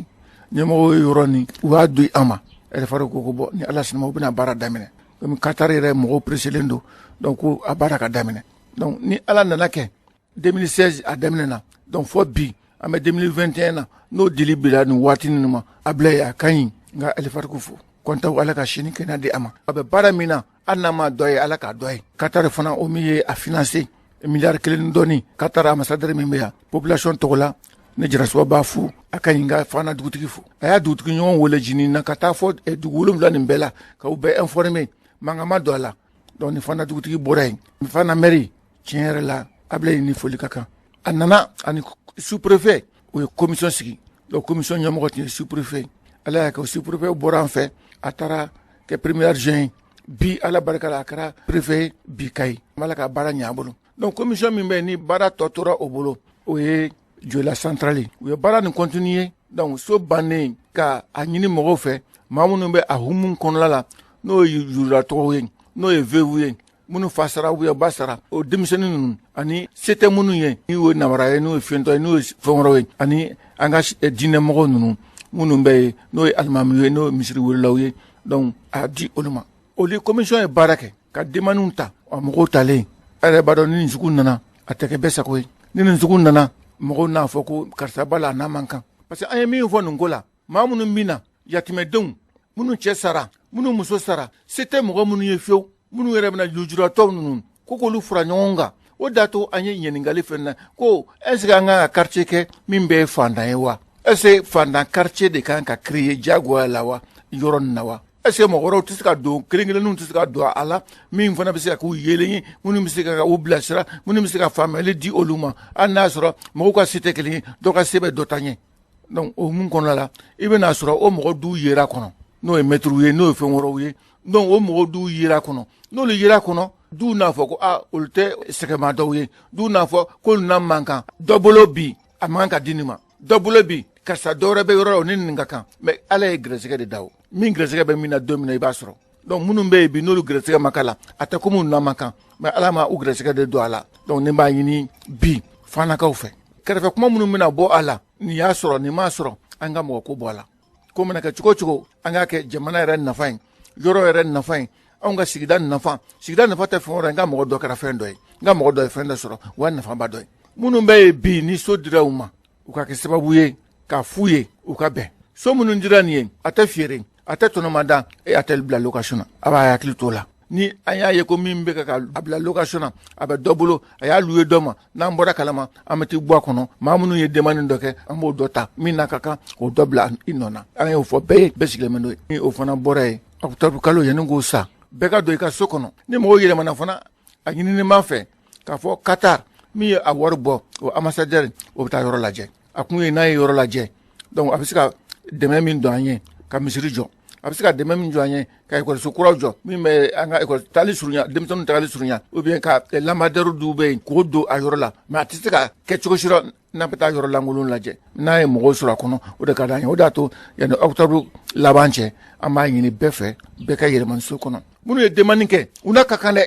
[SPEAKER 20] ɲɛmɔgɔw ye yɔrɔ nin, u y'a di an ma. Ɛlɛfari ko ko bon, ni Ala sɔnna, u bɛna baara daminɛ. Komi Qatar yɛrɛ mɔgɔw pressélen don, donc ko a baara ka daminɛ. Donc ni Ala nana kɛ, 2016 a daminɛna, donc fɔ bi an bɛ 2021 na, n'o dili bila nin waati ninnu ma, a bila yen, a ka ɲi. Nka Ɛlɛfariku fo kɔntaw, Ala ka sini kɛnɛya di a ma. A bɛ baara min na, hali n'a ma dɔ ye, Ala k'a dɔ ye. Qatar fana, o min ye a financer miliyari 1 dɔɔni, Qatar ambassadeur min bɛ yan, population tɔgɔ la, ne Jarasuba b'a fo. A ka ɲi ka Fana dugutigi fo. A y'a dugutigi ɲɔgɔn wele jinin na ka taa fɔ dugu 7 nin bɛɛ la, ka u bɛɛ informer, mankan ma don a la. Donc ni Fana dugutigi bɔra yen, Fana maire, tiɲɛ yɛrɛ la, Ablaye ni foli ka kan. A nana ani sous-préfet, u ye commission sigi. Donc commission ɲɛmɔgɔ tun ye sous-préfet. Ala y'a kɛ, sous-préfet bɔra an fɛ, a taara kɛ premier adjoint. Bi Ala barika la, a kɛra préfet bi Kayi. Ala ka baara ɲɛ a bolo. Donc commission min bɛ ni baara tɔ tora o bolo, o ye Joyila centrale. U ye baara nin continuer. Donc so bannen, ka a ɲini mɔgɔw fɛ, maa minnu bɛ a hukumu kɔnɔna la, n'o ye lujuratɔw ye, n'o ye veuve ye, minnu fa sara ou bien ba sara, o denmisɛnnin ninnu, ani se tɛ minnu ye, n'u ye namara ye, n'u ye fiyentɔ ye, n'u ye fɛn wɛrɛw ye, ani an ka diinɛmɔgɔw ninnu minnu bɛ yen, n'o ye alimamiw ye, n'o ye misiri welelaw ye, donc a di olu ma. Olu commission ye baara kɛ ka demaniw ta. A mɔgɔw talen, a yɛrɛ b'a dɔn, ni nin sugu nana, a tɛ kɛ bɛɛ sago ye. Ni nin sugu nana, mɔgɔw n'a fɔ ko karisa b'a la, a n'a man kan, parce que an ye min fɔ nin ko la, maa minnu bɛ na, yatimɛdenw, minnu cɛ sara, minnu muso sara, se tɛ mɔgɔ minnu ye fiyewu, minnu yɛrɛ bɛna, lujuratɔw ninnu, ko k'olu fara ɲɔgɔn kan. O da to an ye ɲininkali fɛn na ko est ce que an kan ka quartier kɛ min bɛɛ ye fantan ye wa? Est ce que fantan quartier de kan ka créer diyagoya la wa, yɔrɔ nin na wa? Est ce que mɔgɔ wɛrɛw tɛ se ka don, kelen kelenninw tɛ se ka don a la, min fana bɛ se ka k'u yeelen ye, minnu bɛ se ka u bilasira, minnu bɛ se ka faamuyali di olu ma, hali n'a sɔrɔ mɔgɔw ka se tɛ kelen ye, dɔ ka se bɛ dɔ ta ɲɛ? Donc o mun kɔnɔna la, i bɛna sɔrɔ o mɔgɔ du yera kɔnɔ, n'o ye mɛtiriw ye, n'o ye fɛn wɛrɛw ye. Donc o mɔgɔ du yera kɔnɔ, n'olu yera kɔnɔ, du n'a fɔ ko aa, olu tɛ sɛgɛnma dɔw ye, du n'a fɔ k'olu n'a man kan. Dɔ bolo bi, a man kan ka di nin ma, dɔ bolo bi, karisa dɔ wɛrɛ bɛ yɔrɔ la, o ni nin ka kan. Mais Ala ye gɛrɛsɛgɛ de da, o min gɛrɛsɛgɛ bɛ min na don min na, i b'a sɔrɔ. Donc minnu bɛ yen bi, n'olu gɛrɛsɛgɛ ma k'a la, a tɛ komi n'a man kan, mais Ala ma u gɛrɛsɛgɛ de don a la. Donc ne b'a ɲini bi Fanakaw fɛ, kɛrɛfɛ kuma minnu bɛna bɔ a la, nin y'a sɔrɔ, nin m'a sɔrɔ, an ka mɔgɔ ko bɔ a la. Ko mana kɛ cogo o cogo, an k'a kɛ jamana yɛrɛ nafa ye. yɔrɔ yɛrɛ nafa ye, anw ka sigida nafa. Sigida nafa tɛ fɛn wɛrɛ ye, n ka mɔgɔ dɔ kɛra fɛn dɔ ye, n ka mɔgɔ dɔ ye fɛn dɔ sɔrɔ, o y'a nafaba dɔ ye. Minnu bɛ yen bi ni so dira u ma, u ka kɛ sababu ye k'a f'u ye u ka bɛn. So minnu dira nin ye, a tɛ feere, a tɛ tɔnɔmada, e a tɛ bila location na. A b'a hakili t'o la. Ni an y'a ye ko min bɛ ka a bila location na, a bɛ dɔ bolo, a y'a louer dɔ ma, n'an bɔra kalama, an bɛ t'i bɔ a kɔnɔ. Maa minnu ye demande dɔ kɛ, an b'o dɔ ta, min n'a ka kan k'o dɔ bila i nɔ na. An y'o fɔ bɛɛ ye, bɛɛ sigilen bɛ n'o ye. Ni o fana bɔra yen, octobre kalo yanni k'o sa, bɛɛ ka don i ka so kɔnɔ. Ni mɔgɔw yɛlɛmana fana, a ɲininen b'an fɛ k'a fɔ Qatar min ye a wari bɔ, o ambassadeur, o bɛ taa yɔrɔ lajɛ. A kun ye n'a ye yɔrɔ lajɛ, donc a bɛ se ka dɛmɛ min don an ye ka misiri jɔ, a bɛ se ka dɛmɛ min jɔ an ye ka ekɔliso kuraw jɔ min bɛ an ka ekɔli taali surunya, denmisɛnninw tagali surunya, ou bien ka lampadaire dɔw bɛ yen k'o don a yɔrɔ la. Mais a tɛ se ka kɛ cogo si la n'a bɛ taa yɔrɔ lankolon lajɛ. N'a ye mɔgɔw sɔrɔ a kɔnɔ, o de ka d'an ye. O de y'a to yanni octobre laban cɛ, an b'a ɲini bɛɛ fɛ, bɛɛ ka yɛlɛma so kɔnɔ. Minnu ye demande kɛ, u n'a ka kan dɛ,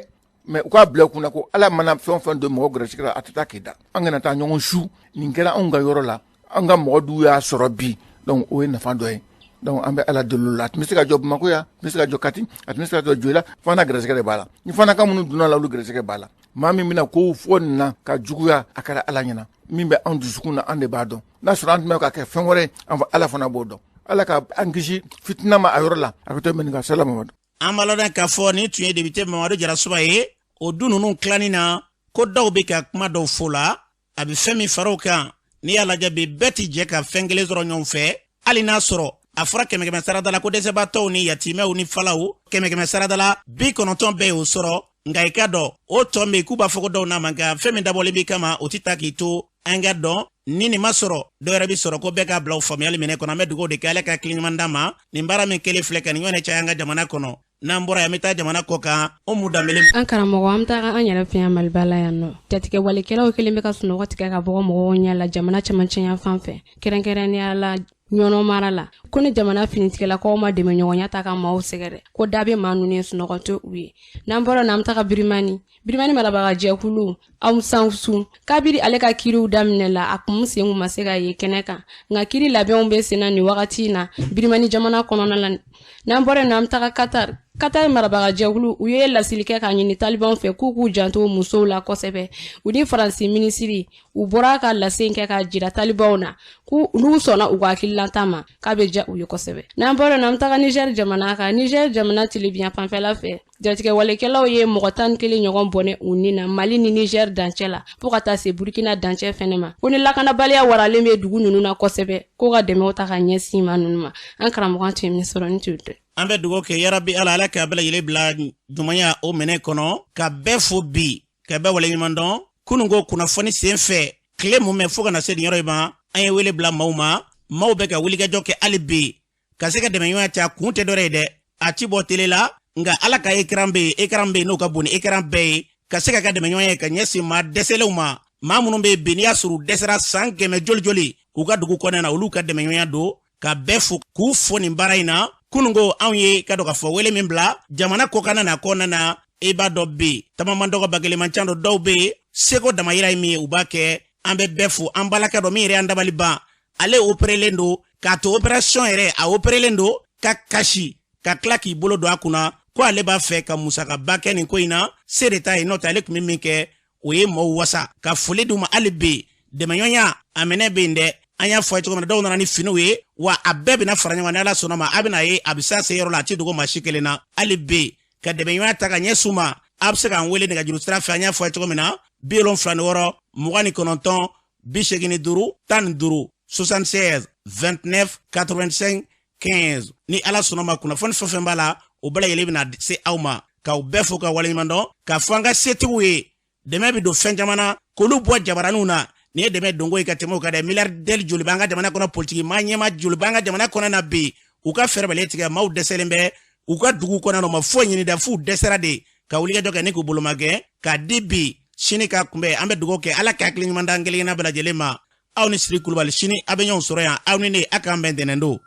[SPEAKER 20] mais u k'a bila u kunna ko Ala mana fɛn o fɛn don mɔgɔ gɛrɛsɛgɛ la, a tɛ taa k'i da. An kana taa ɲɔgɔn su. Nin kɛra anw ka yɔrɔ la, an ka mɔgɔ dɔw y'a sɔrɔ bi, donc o ye nafa dɔ ye. Donc an bɛ Ala deli o la. A tun bɛ se ka jɔ Bamakɔ yan, a tun bɛ se ka jɔ Kati, a tun bɛ se ka jɔ Joyila. Fana gɛrɛsɛgɛ de b'a la. Ni fana ka minnu donna la, olu gɛrɛsɛgɛ b'a la. Maa min bɛna kow fɔ nin na ka juguya, a kɛra Ala ɲɛna. Min bɛ anw dusukun na, an de b'a dɔn. N'a sɔrɔ an tun bɛ ka kɛ fɛn wɛrɛ ye, an fɔ Ala fana b'o dɔn. Ala ka an kisi fitina ma a yɔrɔ la. A bɛ to min ka sala Mamadu.
[SPEAKER 2] An b'a ladɔn k'a fɔ nin tun ye depite Mamadu Jarasuba ye. O du ninnu tilanni na, ko dɔw bɛ ka kuma dɔw fɔ la, a bɛ fɛn min fara o kan. N'i y'a lajɛ bi, bɛɛ ti jɛ ka fɛn kelen sɔrɔ ɲɔgɔn fɛ, hali n'a sɔrɔ a fɔra kɛmɛ kɛmɛ sarada la ko dɛsɛbaatɔw ni yatimɛw ni falaw, kɛmɛ kɛmɛ sarada la 90 bɛɛ y'o sɔrɔ. Nka i k'a dɔn o tɔ min k'u b'a fɔ ko dɔw n'a man kan, fɛn min dabɔlen b'i kama, o tɛ ta k'i to. An ka dɔn ni nin ma sɔrɔ, dɔ wɛrɛ bɛ sɔrɔ, ko bɛɛ k'a bila o faamuyali minɛ kɔnɔ. An bɛ dugawu de kɛ, Ala ka hakili ɲuman d'an ma nin baara min kɛlen filɛ ka nin ɲɔgɔn caya an ka jamana kɔnɔ. N'an bɔra yan, an bɛ taa jamana kɔ kan. Umu Danbele.
[SPEAKER 21] An karamɔgɔ, an bɛ taa an yɛrɛ fɛ yan Maliba la yan nɔ. Jatigɛwalekɛlaw kɛlen bɛ ka sunɔgɔ tigɛ ka bɔ mɔgɔw ɲɛ la jamana cɛmancɛ yanfan fɛ, kɛrɛnkɛrɛnnenya la Ɲɔnɔ mara la, ko ni jamana finitigilakaw ma dɛmɛɲɔgɔnya ta ka maaw sɛgɛrɛ, ko da bɛ maa ninnu ye, sunɔgɔ tɛ u ye. N'an bɔra n'an bɛ taga Birimani, Birimani marabaga jɛkulu Aung San Suu, kabiri ale ka kiriw daminɛ la, a kun sen kun ma se ka ye kɛnɛ kan, nka kiri labɛnw bɛ senna nin wagati in na Birimani jamana kɔnɔna la. N'an bɔra yen, an bɛ taga Qatar. Qatar marabaga jɛkulu, u ye laseli kɛ k'a ɲini talibanw fɛ k'u k'u janto musow la kosɛbɛ. U ni Faransi minisiri, u bɔra ka lase kɛ k'a jira talibanw na k'u n'u sɔnna u ka hakililata ma, k'a bɛ diya u ye kosɛbɛ. N'an bɔra yen, an bɛ taga Niger jamana kan. Niger jamana tilebin fanfɛla fɛ, jatigɛwalekɛlaw ye mɔgɔ 11 ɲɔgɔn bɔnɛ u ni na Mali ni Niger dancɛ la, fo ka taa se Burkina dancɛ fɛnɛ ma, ko ni lakanabaliya waralen bɛ dugu ninnu na kosɛbɛ, ko ka dɛmɛw ta ka ɲɛsin ma ninnu ma. An karamɔgɔ, tun ye min sɔrɔ ni tun tɛ.
[SPEAKER 2] An bɛ dugawu kɛ, yarabi Ala, Ala k'a bɛɛ lajɛlen bila ɲumanya o minɛ kɔnɔ, ka bɛɛ fo bi, ka bɛɛ waleɲuman dɔn. Kununko kunnafoni sen fɛ, tile mun mɛ fo ka na se nin yɔrɔ in ma, an ye wele bila maaw ma. Maaw bɛ ka wulikajɔ kɛ hali bi ka se ka dɛmɛɲɔgɔnya caya. Kun tɛ dɔwɛrɛ ye dɛ, a ti bɔ tele la, nka Ala ka écran bɛ yen, écran bɛ yen n'o ka bon ni écran bɛɛ ye, ka se ka kɛ dɛmɛɲɔgɔnya ye ka ɲɛsin maa dɛsɛlenw ma, maa minnu bɛ yen bi n'i y'a sɔrɔ u dɛsɛra san 100 joli joli k'u ka dugu kɔnɔna na, olu ka dɛmɛɲɔgɔnya don. Ka bɛɛ fo k'u fo nin baara in na. Kununko anw ye ka dɔn k'a fɔ wele min bila jamana kɔkanna na kɔnɔna na, i b'a dɔn bi tamaman dɔgɔ ba kelen man ca dɔn, dɔw bɛ yen seko damayira ye min ye, u b'a kɛ. An bɛ bɛɛ fo. An balaka dɔ min yɛrɛ y'an dabali ban, ale operelen don k'a to opération yɛrɛ, a operelen don ka kasi ka tila k'i bolo don a kunna ko ale b'a fɛ ka musakaba kɛ nin ko in na, se de t'a ye, n'o tɛ ale tun bɛ min kɛ o ye maaw wasa. Ka foli d'u ma hali bi. Dɛmɛɲɔgɔnya a minɛ bɛ yen dɛ. An y'a fɔ a ye cogo min na, dɔw nana ni finiw ye, wa a bɛɛ bɛna fara ɲɔgɔn kan ni Ala sɔnna ma. A bɛna ye a bɛ se a se yɔrɔ la, a ti dogo maa si kelen na. Hali bi ka dɛmɛɲɔgɔnya ta ka ɲɛsin u ma, a bɛ se k'an wele nɛgɛjuru sira fɛ. An y'a fɔ a ye cogo min na, 76 29 85 15, 76 29 85 15. Ni Ala sɔnna ma, kunnafoni fɛn fɛn b'a la, o bɛɛ lajɛlen bɛna se aw ma. K'aw bɛɛ fo ka waleɲuman dɔn, k'a fɔ an ka setigiw ye, dɛmɛ bɛ don fɛn caman na k'olu bɔ jabaraniw na. Nin ye dɛmɛ donko ye ka tɛmɛ o kan dɛ. Milliardaire joli b'an ka jamana kɔnɔ, politiki maa ɲɛmaa joli b'an ka jamana kɔnɔ na bi, u ka fɛɛrɛ bɛɛ tigɛ. Maaw dɛsɛlen bɛ u ka dugu kɔnɔ, u ma foyi ɲini dɛ, f'u dɛsɛra de ka wulikajɔ kɛ ni k'u bolomagɛn k'a di bi sini ka kunbɛn. An bɛ dugawu kɛ, Ala ka hakili ɲuman d'an kelen-kelenna bɛɛ lajɛlen ma. Aw ni Siri Kulubali, sini a bɛ ɲɔgɔn sɔrɔ yan, aw ni ne, a k'an bɛn ntɛnɛn don.